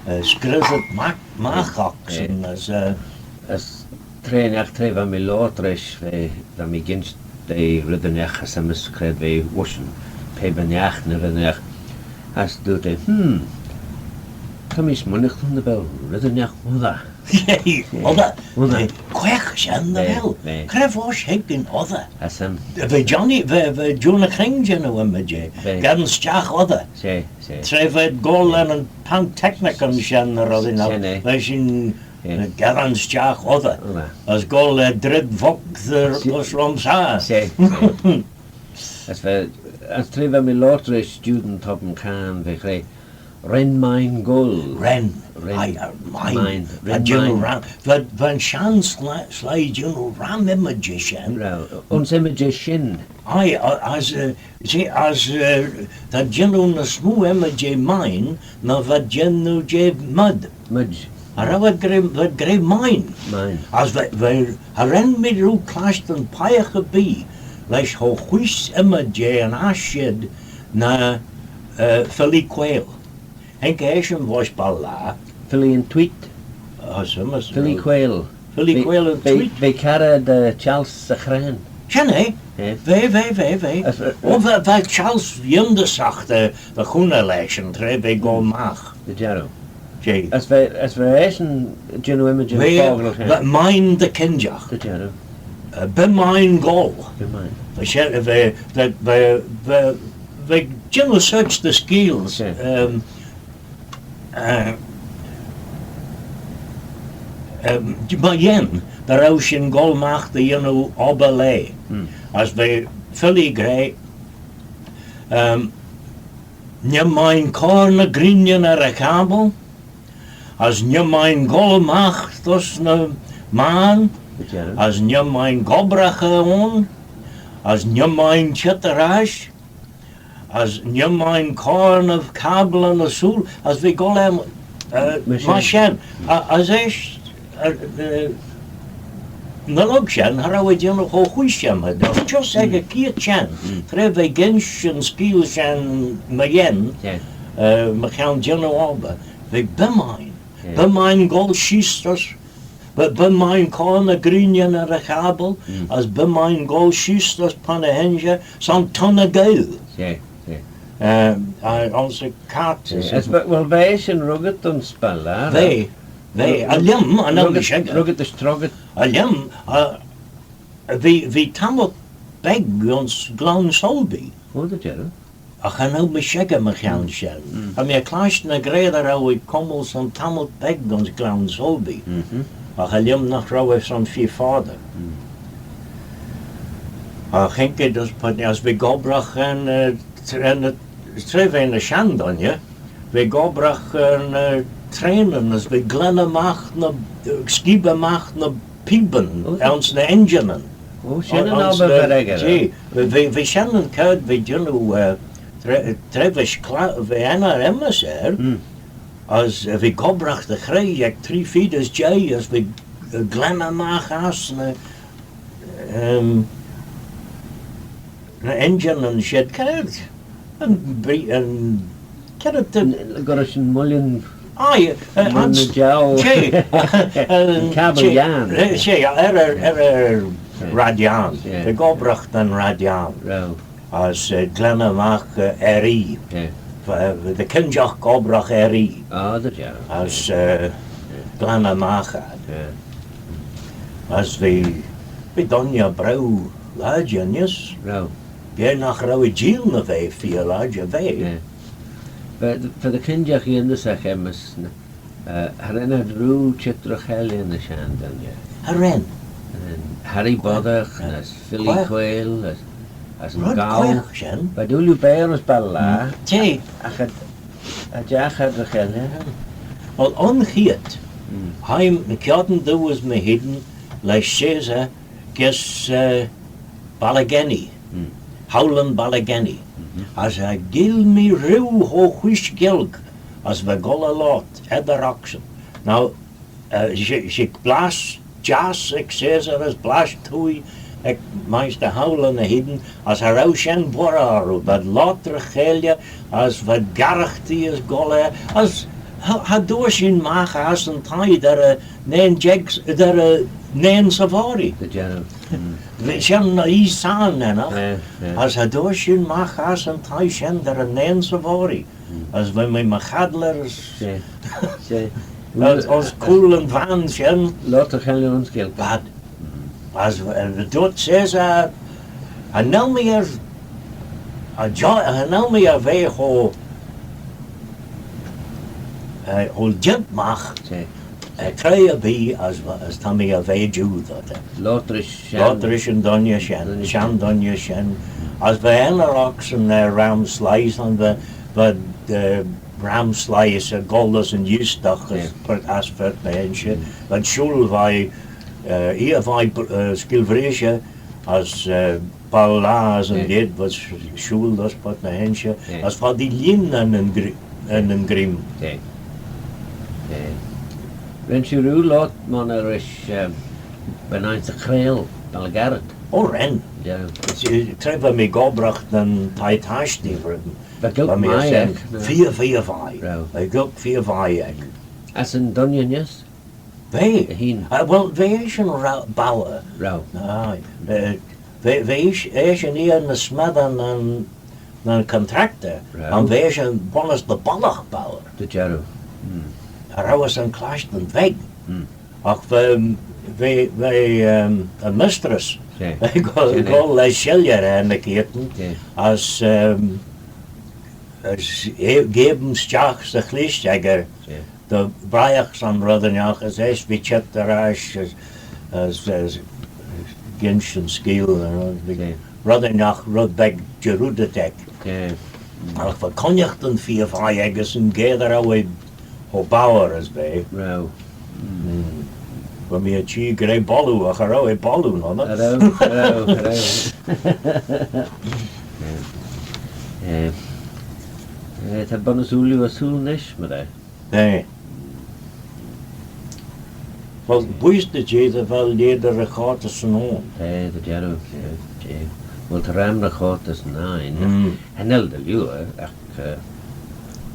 eh, scriossaght magh, magh ocsyn, as, eh, as tra ennagh, tra va mee loayrt rish, va, va mee ginsh da red ennagh as enmyssit cre va ushag, pabyrnagh ny red ennagh. As dooyrt eh, hmm, ta mee smooinaghtyn dy vel red ennagh oddey. Oddey? Oddey. Eh, quaagh shen dy vel. Cre voish hig yn oddey? As, ehm, va Johnny, va, va John y Chring jannoo ymmyd jeh. Geddyn stiagh oddey. She, she. Tra v'ad goll er yn Pontechnicon shen ny reddyn, va shin eh, geddyn stiagh oddey. Oddey. As goll er dred vog dys Rhumsaa. She, she. As va, as tra va mee loayrt rish student Topham Cairn, v'eh gra, ren mayn goll. Ren. Ren. Aye, uh, mayn. Mayn. Va jannoo ram. Va, va'n shenn sla-, sleih jannoo ram ymmyd jeh shen. Ram. Ayns ymmyd jeh shin. Aye, a-, as, eh, she, as, eh, ta jannoo ny smoo ymmyd jeh mayn, na va jannoo jeh mayd. Mayd. Cha row ad gra, v'ad gra mayn. Mayn. As va, va, cha ren mee rieau clashtyn peiagh erbee lesh cho-hooise ymmyd jeh yn aght shid na, eh, Philly Quayle. Haink eshyn voish Ballaa. Philly yn Tweet. Oh, s'ymmass. Philly Quayle. Philly Quayle yn Tweet. V'eh, v'eh carrey da Charles y Chrane. Shen eh? Eh. V'eh, v'eh, v'eh, v'eh. As, eh, oh, va, va Charles yindyssagh dy, dy chooney lesh shen tra v'eh goll magh. Dy jarroo. Jeh. As va, as va eshyn jannoo ymmyd jeh yn focklyn shen. Va mayn dy kinjagh. Dy jarroo. Eh, bee mayn goll. Bee mayn. Va she-, va, va, va, va, va jannoo sorçh dy skeeal. She. Ehm, eh, eh, mygeayrt dy row shin goll magh dy yannoo obbyr laa. As va Philly gra, ehm, ny mayn coyrle ny greenyn er y chabbyl, as ny mayn goll magh dys ny mayrn, as ny mayn gobbraghey ayn, as ny mayn çheet er ash, as ny mayn coyrle ny cabbyl ny sooill, as v'eh goll er, eh, myr shen. A, as eisht, eh, eh, ny lurg shen, cha row eh jannoo cho-hooise shen, just ec y cheayrt shen, tra v'eh ginsh yn skeeal shen mygeayrt, eh, mychione jannoo obbyr, v'eh bee mayn. Bee mayn goll sheese dys, bee, bee mayn coyrle ny greenyn er y chabbyl, as bee mayn goll sheese dys Pontehenge, son tonney gaue. Eh, eh, ayns y cart. Eh, as va, well, va eshyn ruggit ayns Ballaa. Va, va, er lhiam, cha nel mee shickyr. Ruggit as troggit. Er lhiam, eh, v'eh, v'eh tammylt beg ayns Gloan Sulby. Oh, dy jarroo. Agh cha nel mee shickyr mychione shen. Ta mee er clashtyn gra dy row eh cummal son tammylt beg ayns Gloan Sulby. Agh er lhiam nagh row eh son feer foddey. Agh haink eh dys Pontehenge, as v'eh gobbraghey, eh, tra, tra v'eh ny shenn dooinney, v'eh gobbraghey, eh, traenyn, as v'eh glenney magh ny, eh, skeebey magh ny peebyn ayns ny enginyn. Oh, shen yn obbyr v'ad echey. Jeh, va, va, va shen yn chied va jannoo, eh, tra, tra v'eh cla-, va enney enmyssit er, as, eh, v'eh gobbraghey dy chreoi ec tree feed as jeih, as v'eh, eh, glenney magh ass ny, ehm, ny enginyn shid, cre, yn bri-, yn, cre ta, gollrish yn mwyllin. Aye, eh, mwyllin jeu. She, yn cabbyl yiarn. She, er, er, er, er raad yiarn. V'eh gobbraghey da'n raad yiarn. As, eh, glenney magh, eh, er ee. Va, va, dy kinjagh gobbraghey er ee. Ah, dy jarroo. As, eh, glenney magh ad. As v'eh, v'eh dooinney braew lodjey neesht. B'eh nagh row eh jeeaghyn dy ve feer lodjey, v'eh. Va, va dy kinjagh yindyssagh, Emma, sn-, eh, cha ren ad rieau çheet ry cheilley ny shenn dooinney. Cha ren. Cha ren. Harry Boddagh, as Philly Quayle, as, as yn Gaaue. Quaagh shen. Va dooinney beaghey ayns Ballaa. She. Agh cha, cha jagh ad ry cheilley. Well, un cheayrt, hie, ny kione dou as mee hene, lesh Caesar, gys, eh, Ballygenny. Howland Ballygenny, as cha gill mee rieau cho wheesh Gaelg as va goll er loayrt eddyr ocsyn. Now, eh, she, she blass jiass ec Caesar as blass twoaie ec Maighstir Howland eh hene, as cha row shen boirey orroo, v'ad loayrt ry-cheilley as v'ad garraghtee as goll er, as cha, cha dooar shin magh ass yn thie derrey nane jeig, derrey nane sy voghrey. Dy jarroo. Mm. V'eh shen oie sane ennagh, as cha dooar shin magh ass yn thie shen derrey nane sy voghrey. As va mee my chadley as, as, as cooyl yn van shen. Loayrt ry-cheilley ayns Gaelg. V'ad. As, eh, dooyrt Caesar, cha nel mee er, cha jo-, cha nel mee er ve cho, eh, cho jeant magh, eh, tra erbee as, as ta mee er ve jiu, dooyrt eh. Loayrt rish shenn. Loayrt rish yn dooinney shen, shenn dooinney shen. As va eddyr ocsyn er ram sleih, son va, va, eh, ram sleih as goll dys yn eeastagh as Purt, as Purt ny h-Inshey. V'ad shooyl veih, eh, eer veih, eh, Skeeal Vreeshey as, eh, Ballaa as yn lheid, v'ad sh-, shooyl dys Purt ny h-Inshey. As v'ad ee lhieen er nyn gr-, er nyn greim. Ren shiu rieau loayrt monney rish, eh, Bennayns y Chrail, Ballagarrett? O, ren. Tra va mee gobbraghey da'n thie tashtee, va mee er shen feer, feer vie. Va Gaelg feer vie eck. As yn dooinney neesht? Va. Eh, well, v'eshyn ro-, bouyr. Aye. Eh, va, v'esh-, eshyn eer ny smessey na'n, na'n contractor. V'eshyn bunnys dy bollagh bouyr. Dy jarroo. Cha row shin clashtyn veg. Agh va, va, va, ehm, yn mistress goll, goll lesh shilley er ny keayrtyn, as, ehm, as e-, geam stiagh 'sy chleaysh echey dy briaght son red ennagh, as eisht v'eh çheet er ash as, as, as ginsh yn skeeal, you know, red ennagh, red beg jarroodit eck. Agh va cooinaghtyn feer vie eck as yn geyder eh cho bouyr as v'eh. Va mee er çheer gra bolloo, agh cha row eh bolloo, nagh row? Cha row, cha row, cha row. Eh, eh, ta bunnys ooilley ersooyl nish, my ta. Eh. Well, bwooisht jeh dy vel lhied dy recortyssyn ayn. Eh, dy jarroo, eh, eh. Well, ta ram recortyssyn ain. Cha nel dy liooar, agh, eh,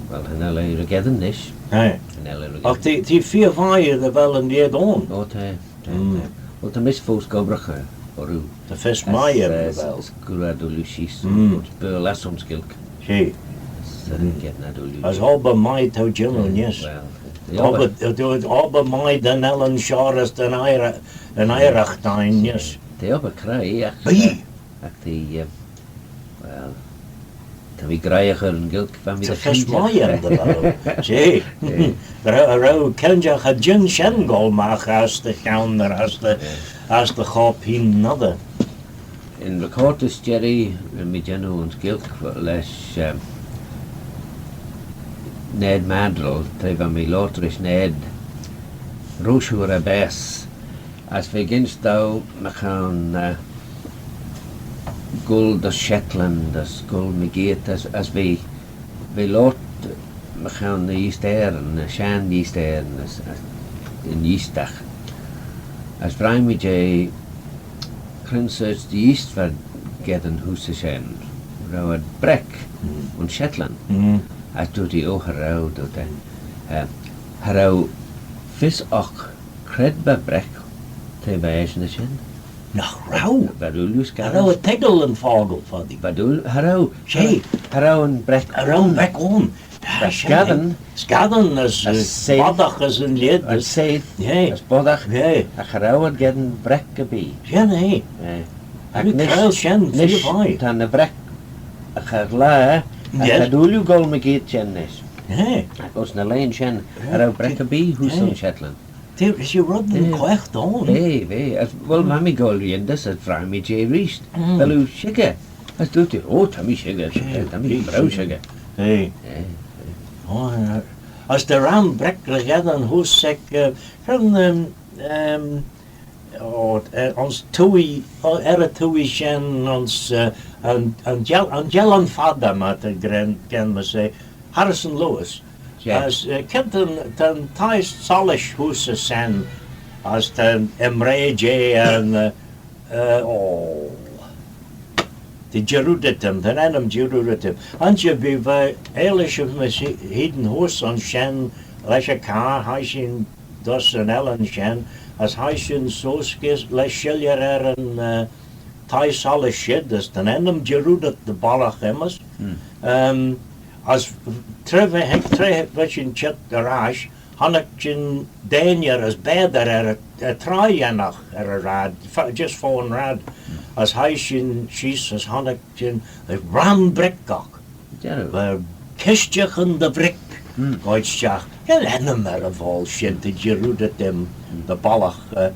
well, cha nel eh ry-gheddyn nish. Eh. Cha nel eh ry-gheddyn. Agh t'eh, t'eh feer vie dy vel yn lhied ayn. O, ta, ta, ta. Well, ta mish foast gobbraghey orroo. Ta fys mie aym, eh, dy vel. As goo ad ooilley sheese, as Baarle as ayns Gaelg. She. As, eh, geddyn ad ooilley. As obbyr mie t'ou jannoo nish. Well, obbyr, obbyr mie da'n ellan shoh as da'n eiraght, yn eiraght ain nish. T'eh obbyr creoi, agh, eh, agh t'eh, eh, well, ta mee graihagh er yn Ghaelg, va mee dy fys mie aym, dy vel. She. Cha row, cha row, ken jagh, cha jean shen goll magh ass dty chione, as dty, as dty chorp hene, nagh dooar. Yn recortys jerree ren mee jannoo ayns Gaelg lesh, ehm, Ned Maddrell, tra va mee loayrt rish Ned roish hooar er baase, as v'eh ginsh dou mychione, eh, goll dys Shetland, as goll mygeayrt, as, as v'eh, v'eh loayrt mychione ny Eeasteyryn, ny shenn Eeasteyryn, as, as yn eeastagh. As vrie mee jeh, cre'n sorçh dy eeast v'ad geddyn heose shen? Row ad breck ayns Shetland? As dooyrt ee, o, cha row, dooyrt eh. Eh, cha row fys oc cre va breck tra va eshyn er shen. Nagh row? V'ad ooilley scadan. Cha row eh toiggal yn fockle, foddee. V'ad ooilley, cha row. She. Cha row yn breck. Cha row yn breck ayn. V'ad scadan. Scadan as, as, eh, seaghyn. Boddagh as yn lheid. As seaghyn. As boddagh. Agh cha row ad geddyn breck erbee. Shen eh. Agh nish, shen, nish, ta ny breck agh er laa, agh t'ad ooilley goll mygeayrt shen nish. Agh ayns ny laghyn shen, cha row breck erbee heose ayns Shetland. T'eh, she red yn quaagh ayn. V'eh, v'eh. As, well, va mee goll yindys, as vrie mee jeh reesht. Vel oo shickyr? As dooyrt ee, o, ta mee shickyr, ta mee braew shickyr. Eh. O, eh, as ta ram breck ry-gheddyn heose ec, eh, cre'n, ehm, ehm, o, eh, ayns twoaie, o, er y twoaie shen ayns, eh, Yn, yn Gel-, yn Gellan Fada, myr t'ad gra, gra myr she, Harrison Lewis. As, eh, kyn ta'n, ta'n thie sollish heose ayns shen, as ta'n imraa jeh yn, eh, eh, oh, ta jarroodit aym, ta'n ennym jarroodit aym. Ayns y ve, va eayleishyn mysh hene heose ayns shen lesh y carr, hie shin dys yn ellan shen, as hie shin seose gys, lesh shilley er yn, eh, thie sollish shid, as ta'n ennym jarroodit dy bollagh aym's. Ehm, as tra va, tra va shin çheet er ash, honnick shin deiney as baatey er y, y traie ennagh er y raad, fa-, just fo'n raad, as hie shin sheese as honnick shin, eh, ram brick oc. Jarroo. Va kishtiaghyn dy vrick goit stiagh. Ta'n ennym er y voayl shen, ta jarroodit aym dy bollagh, eh,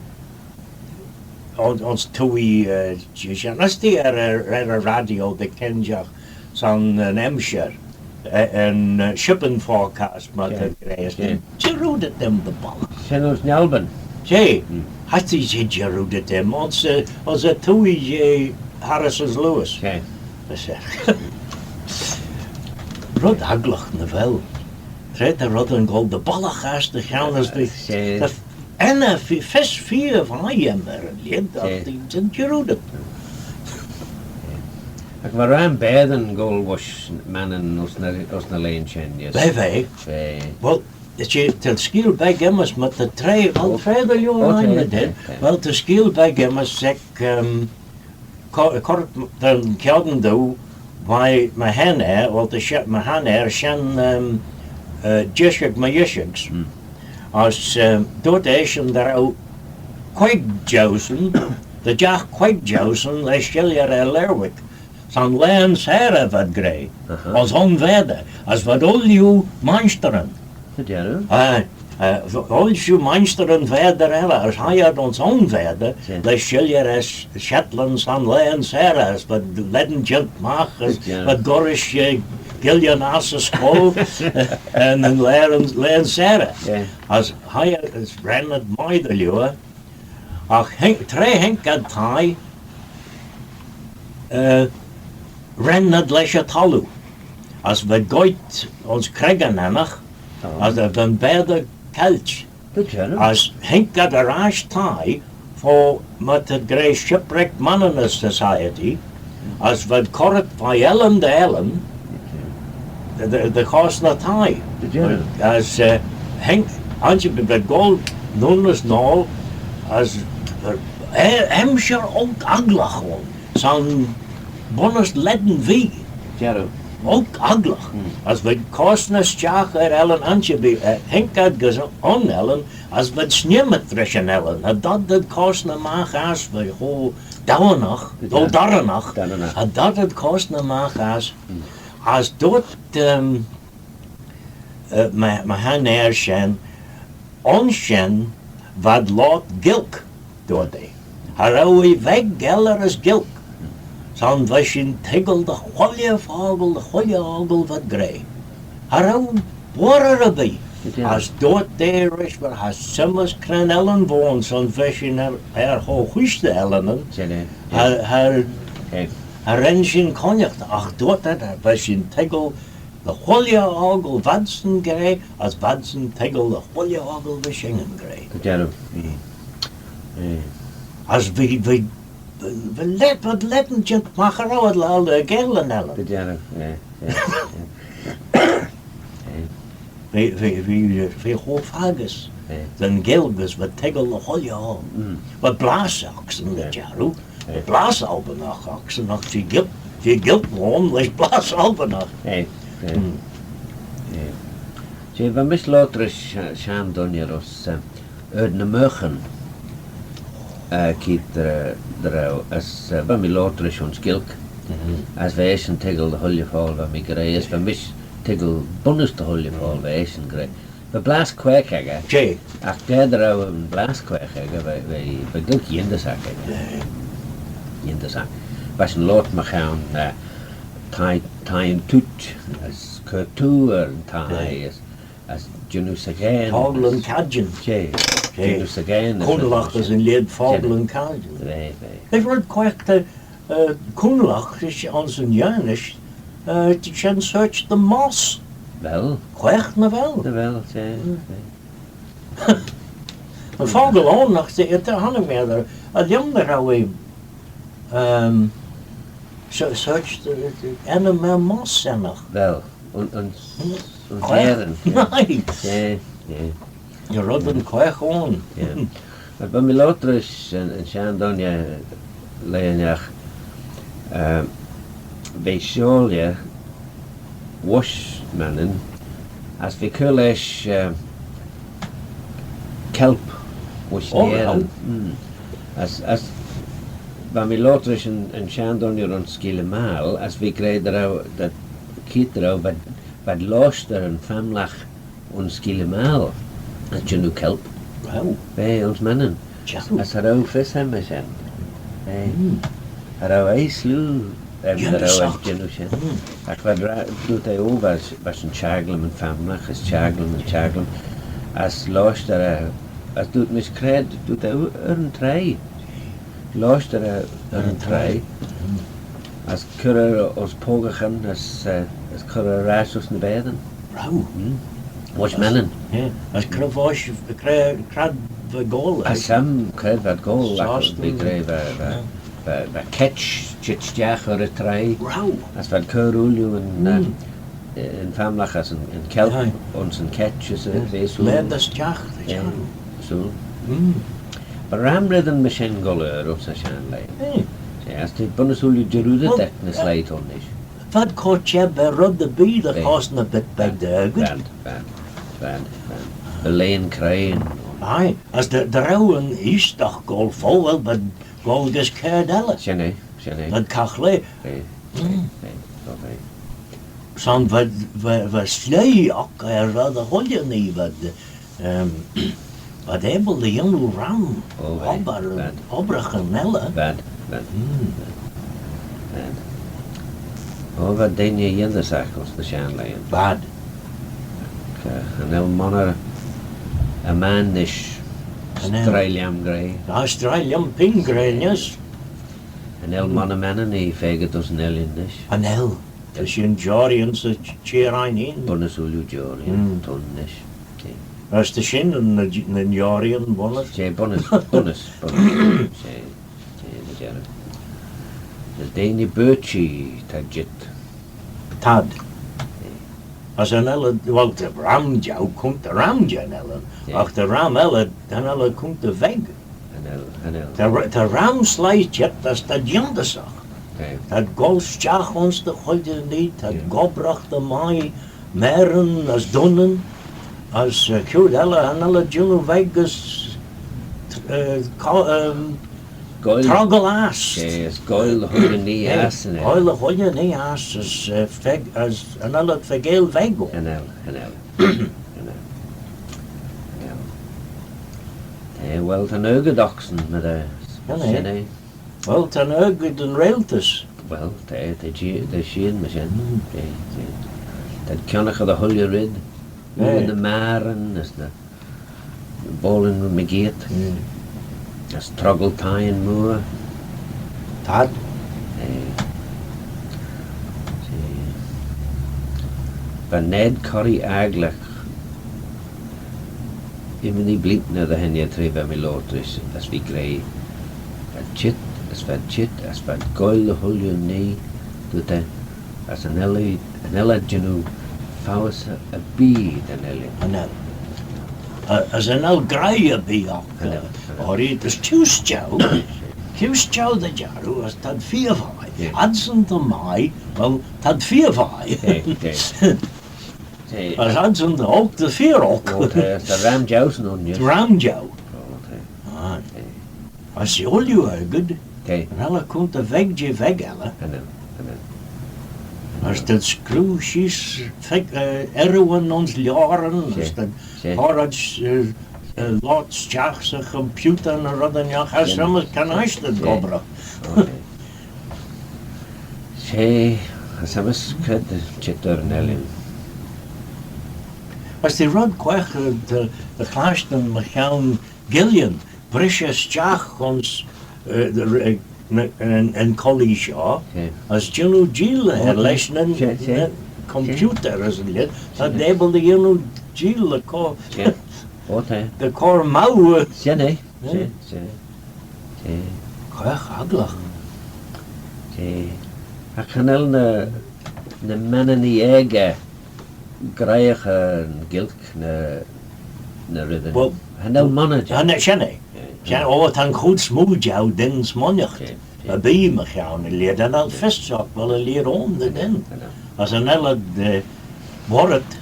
ayns, ayns twoaie, eh, sh-, shen, as t'eh er, er, er y radio dy kinjagh son yn emshir, eh, yn, eh, shipping forecast, myr t'ad gra, as ta jarroodit aym dy bollagh. Shen ayns Nalbin. She, hie, ta jarroodit aym, ayns, eh, ayns y twoaie, eh, Harrison's Lewis. Red agglagh, nagh vel. Tra ta reddyn goll dy bollagh ass dty chione as dty, dty, ennym, fys, fys feer veih aym er yn lheid, agh t'eh jarroodit. Agh va ram baatyn goll voish Mannin ayns ny, ayns ny laghyn shen, yes. Va, va. Va. Well, t'eh, ta'n skeeal beg aym's, myr ta traa, well, traa dy liooar ain, ta, ta, ta. Well, ta'n skeeal beg aym's ec, um, co-, cur da'n chione dou, my, my heneir, well, ta she-, my heneir, shen, um, eh, Jishig my Yishig's. As, um, dooyrt eshyn dy row queig jeuseyn, dy jagh queig jeuseyn lesh shilley er Lerwick. Son laghyn seyrey v'ad gra, as un vaatey, as v'ad ooilley mainshtyryn. Dy jarroo? Eh, eh, ooilley mainshtyryn vaatey elley, as hie ad ayns un vaatey, lesh shilley er Shetland son laghyn seyrey, as v'ad lane jeant magh, as v'ad gollrish, eh, guillyn ass y scoill, eh, yn, yn laghyn, laghyn seyrey. As hie ad, as ren ad mie dy liooar, agh haink, tra haink ad thie, eh, ren ad lesh y thalloo, as v'ad goit ayns creggyn ennagh, as va'n baatey caillt. As haink ad er ash thie fo, myr t'ad gra, Shipwrecked Mariners' Society, as v'ad currit veih ellan dy ellan, dy, dy, dy chosney thie. As, eh, haink, ayns y, v'ad goll noon as noal, as, eh, emshir olk agglagh ayn, son bunnys lane vee. Olk agglagh. As v'ad cosney stiagh er ellan ayns y, eh, haink ad gys un ellan, as v'ad snemmit rish yn ellan, cha dod ad cosney magh ass, va cho dowinagh, cho dorranagh, cha dod ad cosney magh ass, as dooyrt, um, eh, my, my heneir shen, ayns shen v'ad loayrt Gaelg, dooyrt eh. Cha row eh beg elley as Gaelg. Son va shin toiggal dy chooilley fockle, dy chooilley ockle v'ad gra. Cha row boirey erbee. As dooyrt eh rish, well, cha s'aym's cre'n ellan v'ayn, son va shin er, er cho wheesh dy ellanyn. Cha, cha, cha ren shin coonnaght, agh dooyrt eh, va shin toiggal dy chooilley ockle v'adsyn gra, as v'adsyn toiggal dy chooilley ockle va shin gra. Dy jarroo. As v'eh, v'eh, v'eh lane, v'ad lane jeant magh, cha row ad laccal dy Ghaelyn elley. Dy jarroo, eh, eh, eh. V'eh, v'eh, v'eh, v'eh cho faggys da'n Ghaelg as v'ad toiggal dy chooilley ockle. V'ad blass ocsyn, dy jarroo. Blass Albinagh ocsyn, agh t'eh Gaelg, t'eh Gaelg v'ayn lesh blass Albinagh. Eh, eh, eh. She, va mish loayrt rish shenn dooinney ayns, eh, Ard ny Mayrghin, eh, keayrt dy, dy row, as, eh, va mee loayrt rish ayns Gaelg, as va eshyn toiggal dy chooilley fockle, va mee gra, as va mish toiggal bunnys dy chooilley fockle, va eshyn gra. Va blass quaagh echey. She. Agh ga dy row yn blass quaagh echey, va, va, va Gaelg yindyssagh echey. Yindyssagh. Va shin loayrt mychione, eh, thie, thie yn toit, as cur twoaie er yn thie, as, as jannoo 'sy ghaaney. Fockle yn cadjin. She. Jannoo 'sy ghaaney. Coonlagh as yn lheid fockle yn cadjin. Va, va. V'eh red quaagh ta eh, cooinaghtyn ayns yn Yernish, eh, t'eh shen sorçh dy moss. Vel. Quaagh, nagh vel? Nagh vel, she, she. Yn fockle ayn, nagh, she, ta, hannah mee er, er lhiam dy row eh, ehm, so-, sorçh dy, dy, ennym er moss ennagh. Vel, yn, yn, yn quaagh. Ayn, yeah. Nice. Yeah, yeah. Ny reddyn quaagh ayn. Yeah. Agh va mee loayrt rish yn, yn shenn dooinney, eh, laa-ennagh, eh, v'eh shiaulley voish Mannin, as v'eh cur lesh, eh, kelp voish Nerin. Mm. As, as va mee loayrt rish yn, yn shenn dooinney ayns Skeeylley Maayl, as v'eh gra dy row, dy, keayrt dy row, v'ad, v'ad loshter yn famlagh ayns Skeeylley Maayl, as jannoo kelp. Wow. V'eh ayns Mannin. Jannoo. As cha row fys aym er shen. V'eh. Mm. Cha row eh sleeu aym dy row eh jannoo shen. Mm. Agh v'ad raa, dooyrt eh, oh, va, va shin çhaglym yn famlagh, as çhaglym, as çhaglym. As loshter, eh, as dooyrt mish, cre, dooyrt eh, er yn traie. Loshter er, er yn traie. Mm. As cur eh ayns poccaghyn as, eh, as cur eh rish ayns ny vaatyn. Wow. Mm. Voish Mannin. Yeah. As cre voish, cre, cre v'ad goll, eh? Cha s'aym cre v'ad goll, agh v'eh gra va, va, va, va ketch çheet stiagh er y traie. Wow. As v'ad cur ooilley yn, eh, yn famlagh as yn, yn kelp, aye, ayns yn ketch as y, yeah, v'eh sooill. Laghyn stiagh, yeah, sooill. Mm. Va ram reddyn myr shen goll er ayns y shenn laa. Eh. She, as t'eh bunnys ooilley jarroodit, well, ec ny sleih t'ayn nish. V'ad cur çheb er red erbee dy chosney bit beg dy argid. V'ad, v'ad, v'ad, v'ad. Va laghyn craie. Aye, as dy, dy row yn eeastagh goll fo, well, v'ad goll gys caird elley. Shen eh, shen eh. V'ad caghlaa. Eh, eh, eh, eh. Son va, va, va sleih oc er red y chooilley nhee, v'ad, ehm, v'ad abyl dy yannoo ram obbyr, obbraghyn elley. V'ad, v'ad, v'ad. O, v'ad deiney yindyssagh ayns ny shenn laghyn. V'ad. Cha nel monney er mayn nish. Cha nel. S'treih lhiam gra. Ah, s'treih lhiam pene gra nish. Cha nel monney Manninee faagit ayns yn ellan nish. Cha nel. Ta shin joarreeyn 'sy ch-, çheer ain hene. Bunnys ooilley joarreeyn t'ayn nish. As ta shin nyn, nyn joarreeyn bunnys. She bunnys, bunnys, bunnys. She, she, dy jarroo. As deiney berçhee ta jeet. T'ad. As cha nel, well, ta ram jeu coontey ram jeh'n ellan. Agh ta ram elley, cha nel eh coontey veg. Cha nel, cha nel. Ta r-, ta ram sleih çheet as t'ad yindyssagh. T'ad goll stiagh ayns dy chooilley nhee, t'ad gobbraghey dy mie marin as dooinney, as, eh, kiart elley, cha nel eh jannoo veg as, eh, co-, ehm, goaill, troggal ass. Eh, as goaill dy chooilley nhee ass, eh. Goaill dy chooilley nhee ass, as, eh, feg-, as cha nel eh faagail veg. Cha nel, cha nel. Cha nel. Cha nel. Eh, well, ta'n argid ocsyn, my ta, shen eh. Well, ta'n argid yn reiltys. Well, ta, ta, ta, ta shen myr shen. Mm. Ta, ta. T'ad kionnaghey dy chooilley red. Eh. Ny marin, as ny boallyn mygeayrt. Mm. As troggal thieyn mooar. T'ad. Eh. She. Va Ned corree agglagh ymmodee bleeantyn er dy henney, tra va mee loayrt rish, as v'eh gra, v'ad çheet, as v'ad çheet, as v'ad goaill dy chooilley nhee, dooyrt eh, as cha nel eh, cha nel eh jannoo foays erbee da'n ellan. Cha nel. A-, as cha nel graih erbee oc, cha nel, eh, cha nel. Oread, as kuse jeu, kuse jeu dy jarroo, as t'ad feer vie. Yeah. Adsyn dy mie, well, t'ad feer vie. Yeah, yeah. T'eh. As adsyn dy hogue, t'ad feer oc. O, t'eh, ta ram jeusyn ayn nish. Ram jeu. O, t'eh. Aye. T'eh. As ooilley argid, cha nel eh coontey veg jeh veg elley. Cha nel, cha nel. As t'ad screeu sheese feg-, eh, earrooyn ayns lioaryn, as t'ad, t'ad horrad, eh, eh, loayrt stiagh 'sy computer ny reddyn oc, as cha s'aym's can aght t'ad gobbraghey. O, t'eh. She, cha s'aym's cre t'ad çheet er yn ellan. As t'eh red quaagh, eh, dy, dy chlashtyn mychione guillyn, brishey stiagh ayns, eh, dy, eh, yn, yn, yn college shoh, as jannoo jeeyl lesh nyn, nyn computer as y lheid, t'ad abyl dy yannoo jeeyl lesh dy chur mow. Quaagh agglagh. Agh cha nel ny, ny Manninee aegey graihagh yn Ghaelg ny, ny reddyn. Well, cha nel monney jeu. Shen eh. Shen, oh, ta'n chooid smoo jeu dyn smooinaght. Erbee mychione y lheid, cha nel fys shoh vel y lheid ayn dy dyn. As cha nel ad, eh, boirit.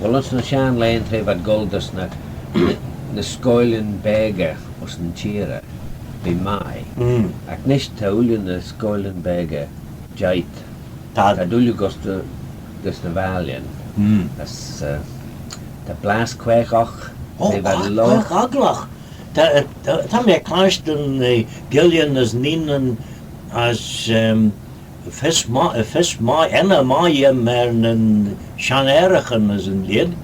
Well, ayns ny shenn laghyn tra v'ad goll dys ny, ny, ny scoillyn beaghey ayns yn çheerey, v'eh mie. Agh nish ta ooilley ny scoillyn beaghey jeih. Ta. Ta ooilley gys dy, gys ny vallyn. As, eh, ta blass quaagh oc, oh, blass quaagh agglagh. Ta, ta, ta mee clashtyn, eh, guillyn as neenyn as, ehm, fys mie, fys mie, enney mie er nyn shenn ayraghyn as yn lheid,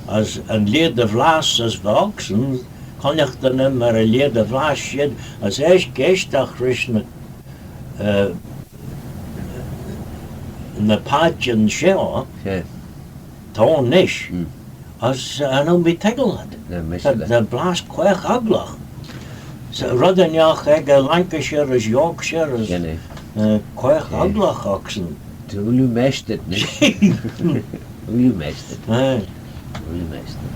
as yn lheid dy vlass as v'ocsyn, cooinaghtyn aym er y lheid dy vlass shid, as eisht geaishtagh rish ny, eh, ny paitçhyn shoh, ta nish. As, eh, cha nel mee toiggal ad. Ta, ta blass quaagh agglagh. Son red ennagh ec Lancashire as Yorkshire as, eh, quaagh agglagh ocsyn. Ooilley mestit nish. Ooilley mestit. Ooilley mestit.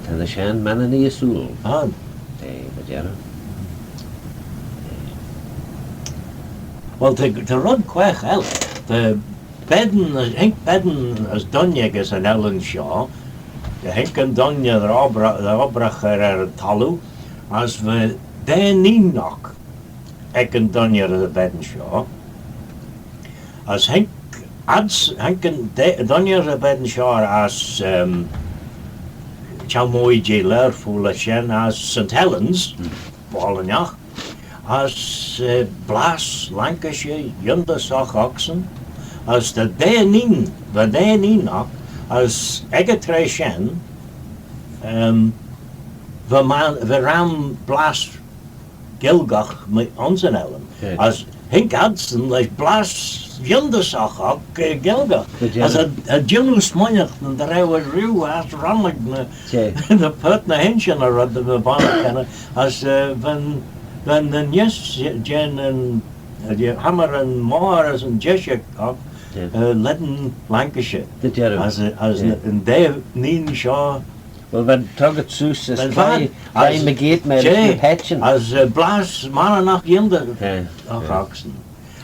Ta ny shenn Manninee ersooyl. Aye. Dy jarroo. Well, ta, ta red quaagh elley. Ta Ben, haink Ben as dooinney gys yn ellan shoh, haink yn dooinney dy obbraghey, dy obbraghey er, er y thalloo, as va daa inneen oc ec yn dooinney as y Ben shoh, as haink ads, haink yn dooinney as y Ben shoh as, ehm, çheu-mooie jeh Lerpoyll as shen as Saint Helens, boayl ennagh, as, eh, blass Lancashire yindyssagh ocsyn, as ta daa inneen, va daa inneen oc, as ec y traa shen, ehm, va, va ram blass Gaelgagh ayns yn ellan. As haink adsyn lesh blass yindyssagh oc, eh, Gaelgagh. As cha, cha jean oo smooinaght dy row ad rieau as rannag ny, ny paart ny h-inshey ny red dy my bonney kenney, as, eh, va'n, va'n, va'n neesht jeh'n, eh, hammyryn moghrey as yn jeshig oc, eh, lane Lancashire. As, eh, as yn daa inneen shoh, Well, va'n toggit seose as veih, veih mygeayrt mârish ny paitçhyn. As, eh, blass Manninagh yindyssagh ocsyn.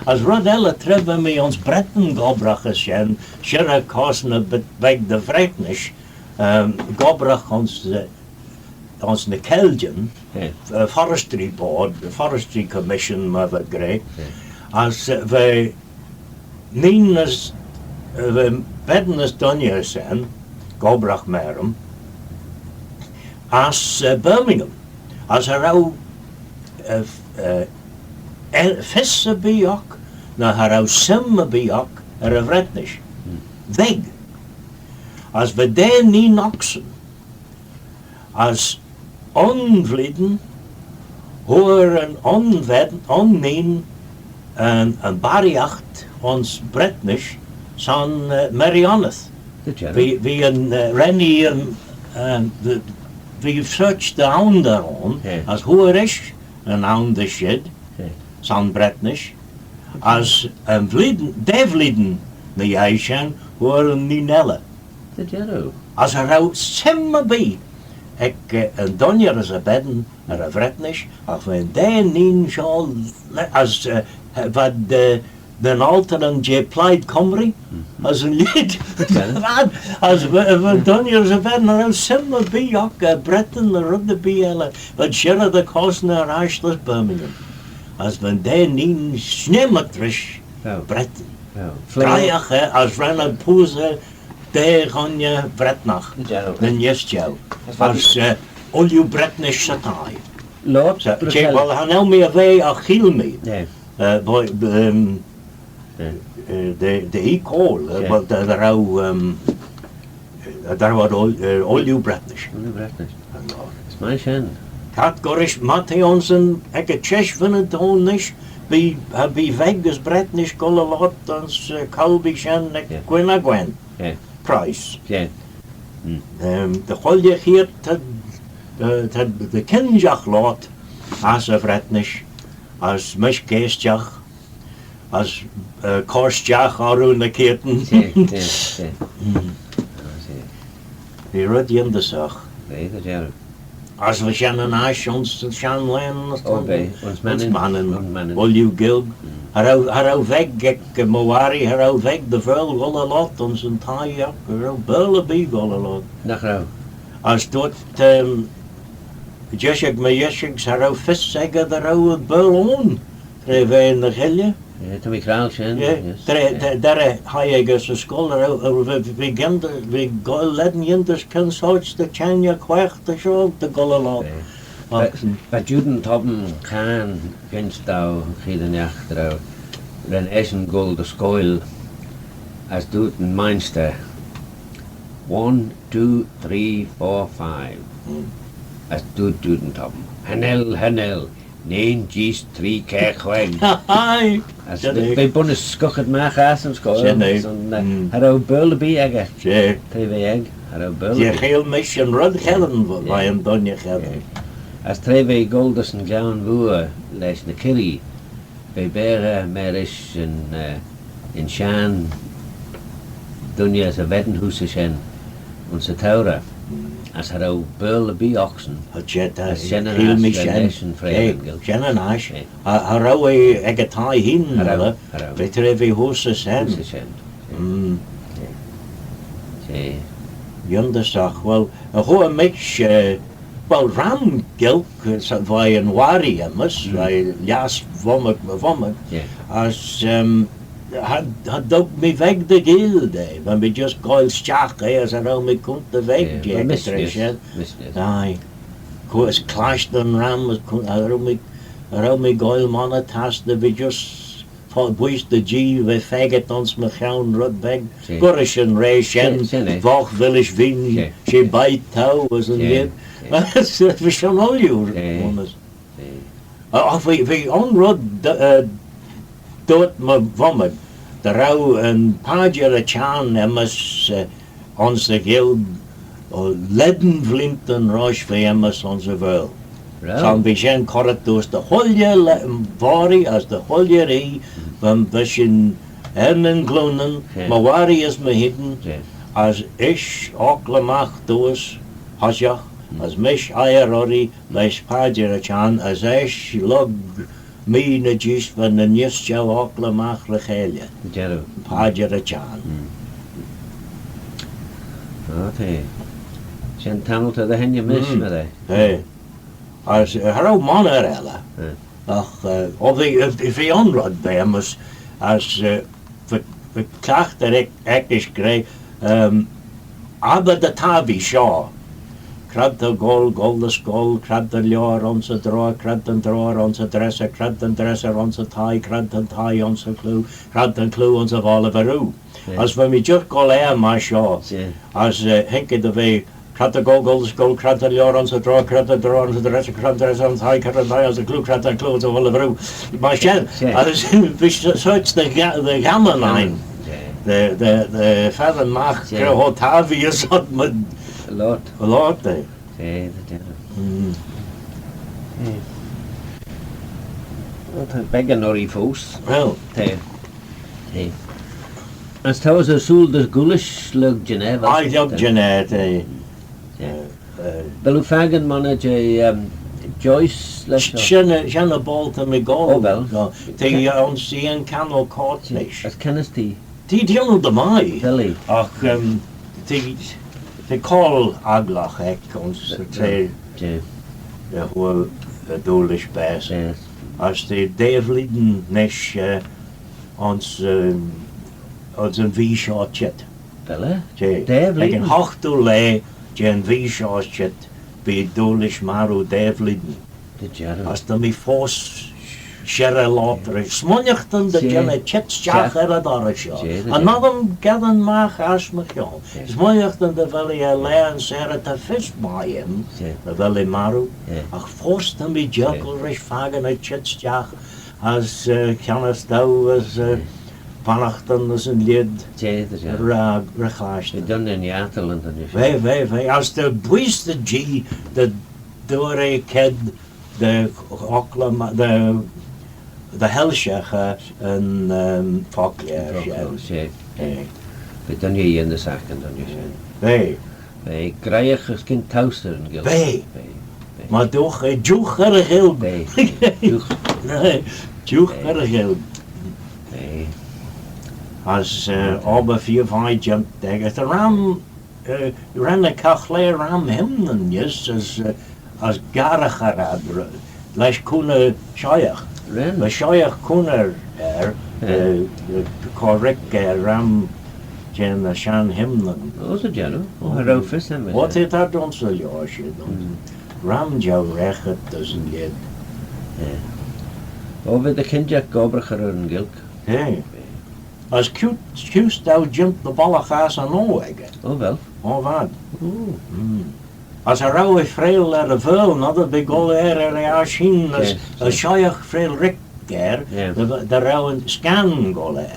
As red elley, tra va mee ayns Bretin gobbraghey shen, shirrey cosney bit beg dy Vretnish, ehm, gobbraghey ayns, eh, ayns ny keylljyn, eh, Forestry Board, the Forestry Commission, myr v'ad gra. As, eh, va inneen as, eh, va Ben as dooinney shen, gobbraghey marym, ass, eh, Birmingham, as cha row, eh, eh, eh, fys erbee oc, ny cha row sym erbee oc er y Vretnish. Veg. As va daa inneen ocsyn, as un vlein, hooar yn un ven, un inneen, yn, yn barriaght ayns Vretnish son, eh, Merioneth. Dy jarroo. V'eh, v'eh yn, eh, ren ee, yn, eh, v'eh, v'eh search dy awnder ayn, as hooar ish yn awnder shid, son Vretnish, as yn vlein, daa vlein ny yei shen, hooar yn inneen elley. Dy jarroo. As cha row sym erbee ec, eh, yn dooinney as y Ben er y Vretnish, agh va'n daa inneen shoh, le-, as, eh, v'ad, eh, nyn olteynyn jeh Plaid Cymru, as yn lheid. V'ad, as va, va'n dooinney as y Ben, cha row sym erbee oc, eh, Bretin ny red erbee elley, v'ad shirrey dy cosney er ash dys Birmingham. As va'n daa inneen sniemmit rish Bretin. Graihagh eh, as ren ad poosey daa ghooinney Vretnagh, ny neesht jeu. As, eh, ooilley Bretnish sy thie. Well, cha nel mee er ve agh cheayll mee. Eh, but, ehm, eh, dy, dy ee coayl, eh, but dy, dy row, ehm, eh, dy row ad ooilley, eh, ooilley Bretnish. Ooilley Bretnish. Myr shen. Cat gollrish, my t'eh ayns yn, ec y çheshyn ayns nish, bee, uh, bee veg as Bretnish goll y loayrt ayns, uh, Colby shen ec, yeah, Quinn Aghayan. Yeah. Price. Yeah. Mm. Um, dy chooilley cheayrt ta, uh, ta, dy kinjagh loayrt ass y Vretnish, as mish geaishtagh, as, eh, cur stiagh orroo ny keayrtyn. She, she, she. Mm. Ah, she. V'eh red yindyssagh. V'eh, dy jarroo. As va shen yn aght ayns shenn laghyn. Oh, va. Ayns Mannin. Ayns Mannin. Ooilley Gaelg. Mm. Cha row, cha row veg ec, eh, my warree, cha row veg dy Vaarle goll y loayrt ayns yn thie oc, cha row Baarle erbee goll y loayrt. Nagh row. As dooyrt, ehm, jishig my yishig, cha row fys echey dy row Baarle ayn tra v'eh ny cheilley. Yeah, ta mee credjal shen, yeah, yes, tra, yeah, tra, tra hie eh gys y scoill, cha row, cha row, v'eh, v'eh, v'eh gyn-, v'eh goaill lane yindys kyn sorçh dy çhengey quaagh ta shoh dy goll y loayrt. Yeah. Ach, va, va Juan Tobin Khan ginsh dou, cheead ennagh dy row, ren eshyn goll dy scoill, as dooyrt yn mainshter, "One, two, three, four, five." Mm. As dooyrt Juan Tobin, "Cha nel, cha nel, nane, jees, tree, kiare, queig." Aye. As v'eh, v'eh bunnys scughit magh ass yn scoill. Shen eh. Son, eh, mm, cha row Baarle erbee echey. She. Tra v'eh ec, cha row Baarle erbee. Cheayll mish yn red cheddin, va, yeah, va yn dooinney cheddin. Yeah. As tra v'eh goll dys yn Glion Mooar lesh ny kirree, v'eh beaghey marish yn, eh, yn shenn dooinney as y ven heose shen ayns y tourey. Mm. As cha row Baarle erbee ocsyn. As shen yn aght, shen yn aght. Shen yn aght. Eh. Cha, cha row eh ec y thie hene, cha row, cha row. V'eh tra v'eh heose shen. Heose shen. Mm. Eh. Eh. Yindyssagh. Well, agh hooar mish, eh, well, ram Gaelg, eh, son veih yn warree aym's, mm, veih lhiass vummig, my vummig. Yeah. As, ehm, cha, cha dug mee veg dy Ghaelg da, va mee just goaill stiagh eh, as cha row mee coontey veg, yeah, jeh, well, mish, mish, mish, mish. Aye. Co-, as clashtyn ram, as co-, cha row mee, cha row mee goaill monney tastey, va mee just fo-, bwooise dy Jee, va faggit ayns my chione red beg. She. Gollrish yn raa shen, she, shen eh, voghe villish veen, she, she bite t'ou, as yn lheid. She. Va shen ooilley, she, honest. She. Agh, agh v'eh, v'eh un red, eh, dooyrt my vummig, dy row yn Padjer y Çhiarn aym's, eh, ayns y Ghaelg, oh, lane vleeantyn roish v'eh aym's ayns y Vaarle. Right. Son v'eh shen currit dooys dy chooilley le-, Vaarle as dy chooilley ree, va, va shin er nyn glooinyn, yeah, my warree as mee hene, yeah, as ish ockley magh dooys hoshiaght, mm, as mish aair urree lesh Padjer y Çhiarn, as eisht lurg mee ny jees va nyn neesht jeu ockley magh ry-cheilley. Jarroo. Padjer y Çhiarn. Mm. Ah, t'eh. Shen tammylt er dy henney mish, mm, my ta. T'eh. As, eh, cha row monney elley. Eh. Agh, eh, oh, v'eh, eh, v'eh un red, v'eh, as, as, eh, va, va cliaghtey ec-, eckish gra, ehm, abbyr dy tappee shoh. C'raad t'ou goll, goll dy scoill, c'raad dty lioar ayns y drawer, c'raad dyn drawer ayns y dresser, c'raad dyn dresser ayns y thie, c'raad dyn thie ayns y clieau, c'raad dyn clieau ayns y volley varroo. Yeah. As va mee just goll er myr shoh. Yeah. As, eh, haink eh dy ve, c'raad t'ou goll, goll dy scoill, c'raad dty lioar ayns y drawer, c'raad dyn drawer ayns y dresser, c'raad dyn dresser ayns y thie, c'raad dyn thie ayns y clieau, c'raad dyn clieau ayns y volley varroo. Myr shen, yeah, as v'eh sorçh dy gha-, dy ghammon ain. Yeah. Dy, dy, dy feddyn magh, yeah, cre cho tappee as oddmayd loayrt. Loayrt eh. She, dy jarroo. Mm. Eh. Well, ta beggan urree foast. Well. T'eh. T'eh. As t'ou ersooyl dy Ghoolish lurg jehnare? Aye, lurg jehnare, t'eh. T'eh. Eh, eh. Vel oo fakin monney jeh, ehm, Joyce lesh? Sh-, shen, shen y boayl ta mee goll. Oh, vel. No, t'eh ayns Cannell Court nish. As kennys t'ee? T'eh jannoo dy mie. Vel eh? Agh, ehm, t'eh, t'eh coayl agglagh eck ayns y traa, eh, hooar, eh, Doolish baase. Yes. As t'eh daa vlein nish, eh, ayns, ehm, ayns yn vee shoh çheet. Vel eh? T'eh. Daa vlein? Ec yn hoghtoo laa jeh'n vee shoh çheet, bee Doolish marroo daa vlein. Dy jarroo. As ta mee foast Shirrey loayrt rish smooinaghtyn dy jean eh çheet stiagh er y dorrys shoh. Cha nod eh. Gaddyn magh ass my chione. Smooinaghtyn dy vel eh er laa yn sarey ta fys mie aym dy vel eh marroo. Agh foast ta mee jerkal rish fakin eh çheet stiagh as, eh, kionnys daue as, eh, bannaghtyn as yn lheid ry, ry chlashtyn. V'eh, v'eh, v'eh. As ta booise da Jee dy dooar eh kied dy ockley ma-, dy, dy hoilshaghey yn, ehm, fockleyr shen. V'eh dooinney yindyssagh yn dooinney shen. V'eh. V'eh graihagh as gyn towse er yn Ghaelg. V'eh. V'eh. Myr dooagh eh, dooagh er y Ghaelg. V'eh. Dooagh. Dooagh er y Ghaelg. V'eh. As, eh, obbyr feer vie jeant ec, as ram eh, ren eh caghlaa ram hymnyn neesht as, eh, as garraghey ad, lesh cooney soiagh. Ren. Lesh soiagh cooney er, eh, eh, cur rick er ram jeh'n shenn hymnyn. O, ta jannoo. O, cha row fys aym. O, ta, ta dooin syllooshaght, dooin. Ram jeu reaghit as yn lheid. O, v'eh dy kinjagh gobbraghey er yn Ghaelg. As kuse, kuse daue jeant dy bollagh ass yn oa echey. O, vel. O, v'ad. As cha row eh freayll er y Vaarle, nod eh bee goll er, er y aght shene, as, as soiagh freayll rick er, dy, dy row yn scan goll er.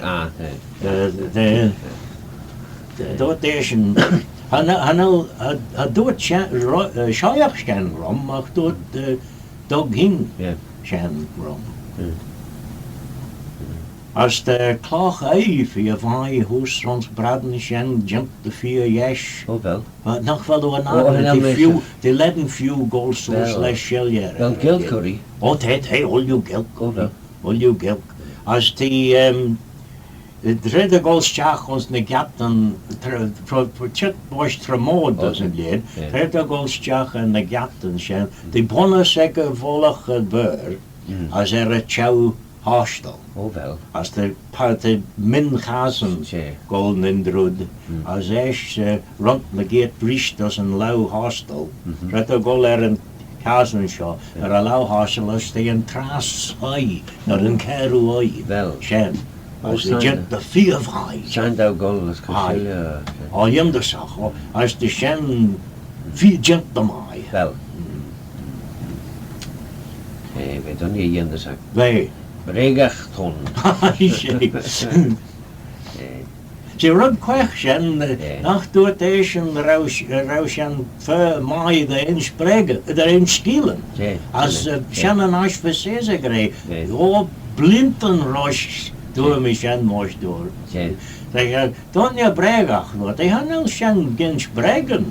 Dy, dy, dy, dooyrt eshyn, cha nel, cha nel, cha, cha dooyrt shen, ro-, eh, soiagh shen rhym, agh dooyrt, eh, Doug hene shen rhym. As ta clagh oie feer vie heose ayns Braddan shen jeant dy feer yesh. O, vel. Nagh vel oo er n'akin, t'eh feeu, t'eh lane feeu goll seose lesh shilley. Vel Gaelg urree? O, t'eh, t'eh, ooilley Gaelg. O, vel. Ooilley Gaelg. As t'eh, ehm, tra t'ad goll stiagh ayns ny giattyn, tra, tra, tra, çheet voish Tramord as yn lheid, tra t'ad goll stiagh er ny giattyn shen, t'eh bunnys ec y vullagh y vayr, as er y çheu hostel. O, vel. As ta, ta, ta min-chassan goll nyn drud, as eisht, eh, runt mygeayrt reesht dys yn laue hostel, tra t'ad goll er yn chassan shoh, er y laue hostel, as t'eh yn trass oie, ny yn caarey oie. Vel. Shen. As t'eh jeant dy feer vie. Shen dou goll as cur shilley. O, yindyssagh, o, as ta shen feer jeant dy mie. Vel. Eh, v'eh dooinney yindyssagh. V'eh. Breagagh t'ayn. Aye, she. Eh. She red quaagh shen, eh, nagh dooyrt eshyn dy row sh-, dy row shen fer mie dy insh breagyn, dy insh skeealyn. As, eh, shen yn aght va Caesar gra, o, bleeantyn roish dooar mee shen mysh dooar. Dooinney breagagh, dooyrt eh, cha nel shen ginsh breagyn,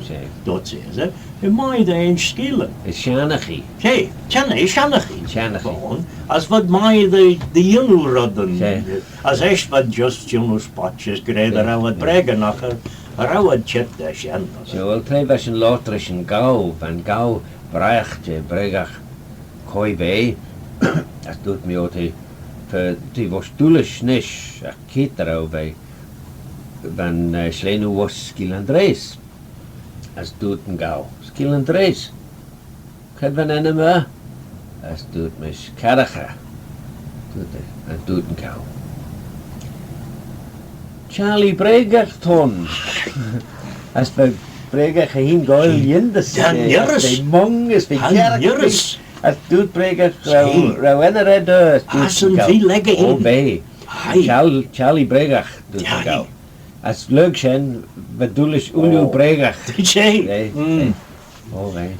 dooyrt Caesar, eh, mie dy insh skeealyn. As shennaghey. She, shen eh, shennaghey. Shennaghey. As v'ad mie dy, dy yannoo reddyn. As eisht v'ad just jannoo spotçhys gra dy row ad breagyn agh cha row ad çheet da shen. So, well, tra va shin loayrt rish yn gaaue, va'n gaaue briaght jeh breagagh quoi v'eh, as dooyrt mee, o, t'eh, t'eh, t'eh voish Doolish nish, agh keayrt dy row v'eh, va'n, eh, shlennoo voish Skeeal Andreas. As dooyrt yn gaaue, "Skeeal Andreas, cre va'n ennym er?" As dooyrt mish, "Carraghey." Dooyrt eh, as dooyrt yn gaaue, "Charlie Breagagh t'ayn." As va Breagagh eh hene goaill yindys, as v'eh mong, as v'eh kiarragh, as dooyrt Breagagh, "Row, row enney er dou?" As dooyrt yn gaaue, "O, v'eh. Charl-, Charlie Breagagh," dooyrt yn gaaue. As lurg shen, va Doolish ooilley breagagh. She. Eh, eh. O, v'eh.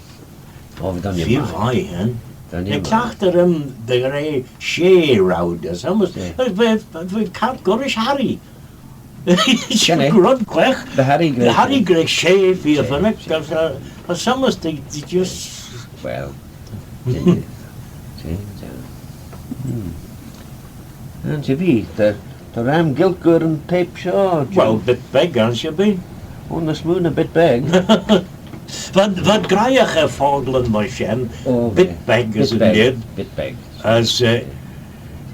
O, v'eh dooinney mie. Feer vie, eh? Dooinney mie. Cliaghtey ram dy ghra shey row, as almost, eh, va, va, va kiart gollrish Harry. Shen eh? Red quaagh. Va Harry gra. Harry gra shey, feer vinnag, as, uh, as almost they, they just, well, Hmm. Ansherbee, ta, ta ram Gaelg er yn teip shoh, Jim. Well, bit beg, ansherbee. O, ny smoo na bit beg. V'ad, v'ad graihagh er focklyn myr shen. O, bit beg as yn lheid. Bit beg. As, eh,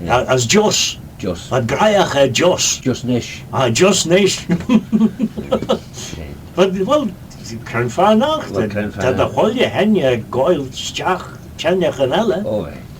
a-, as just. Just. V'ad graihagh er just. Just nish. Ah, just nish. V'ad, well, cre'n fa nagh, well, ta, cre'n fa ta dy nagh. Chooilley hengey goaill stiagh çhengaghyn elley. O, eh.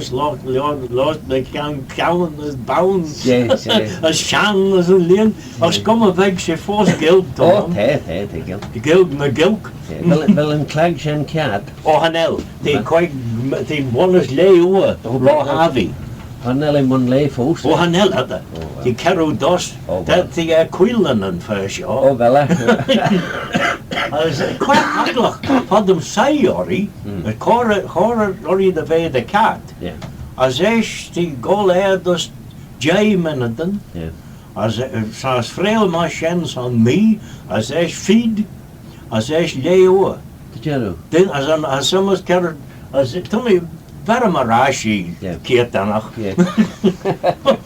as loayrt, loayrt, loayrt ny ceann, ceann as boan. Yeah, yeah. As shenn as yn lion. As gum y veg she foast Gaelg, Tom. Oh, ta, ta, ta Gaelg. Gaelg, ny Gaelg. Yeah. Vel, vel yn clag shen kiart? Oh, cha nel. T'eh queig, t'eh bunnys lieh oor, ro harvey. Cha nel eh mun lieh foast. Oh, cha nel, cha nel. Oh, well. T'eh kerroo dos. Oh, well. T'eh, t'eh, eh, queeyllin yn fer shoh. Oh, vel eh. As, eh, quaagh agglagh, foddym soie urree, mm, as cur, cur urree dy ve dy kiart. Yeah. As eisht t'eh goll er dys jeih menydyn. Yeah. As, eh, as freayll myr shen son mee, as eisht feed, as eisht lieh oor. Dy jarroo? Dyn, as yn, as ymmys kerroo, as, ta mee, ver my rashee, yeah, keayrt ennagh. Yeah.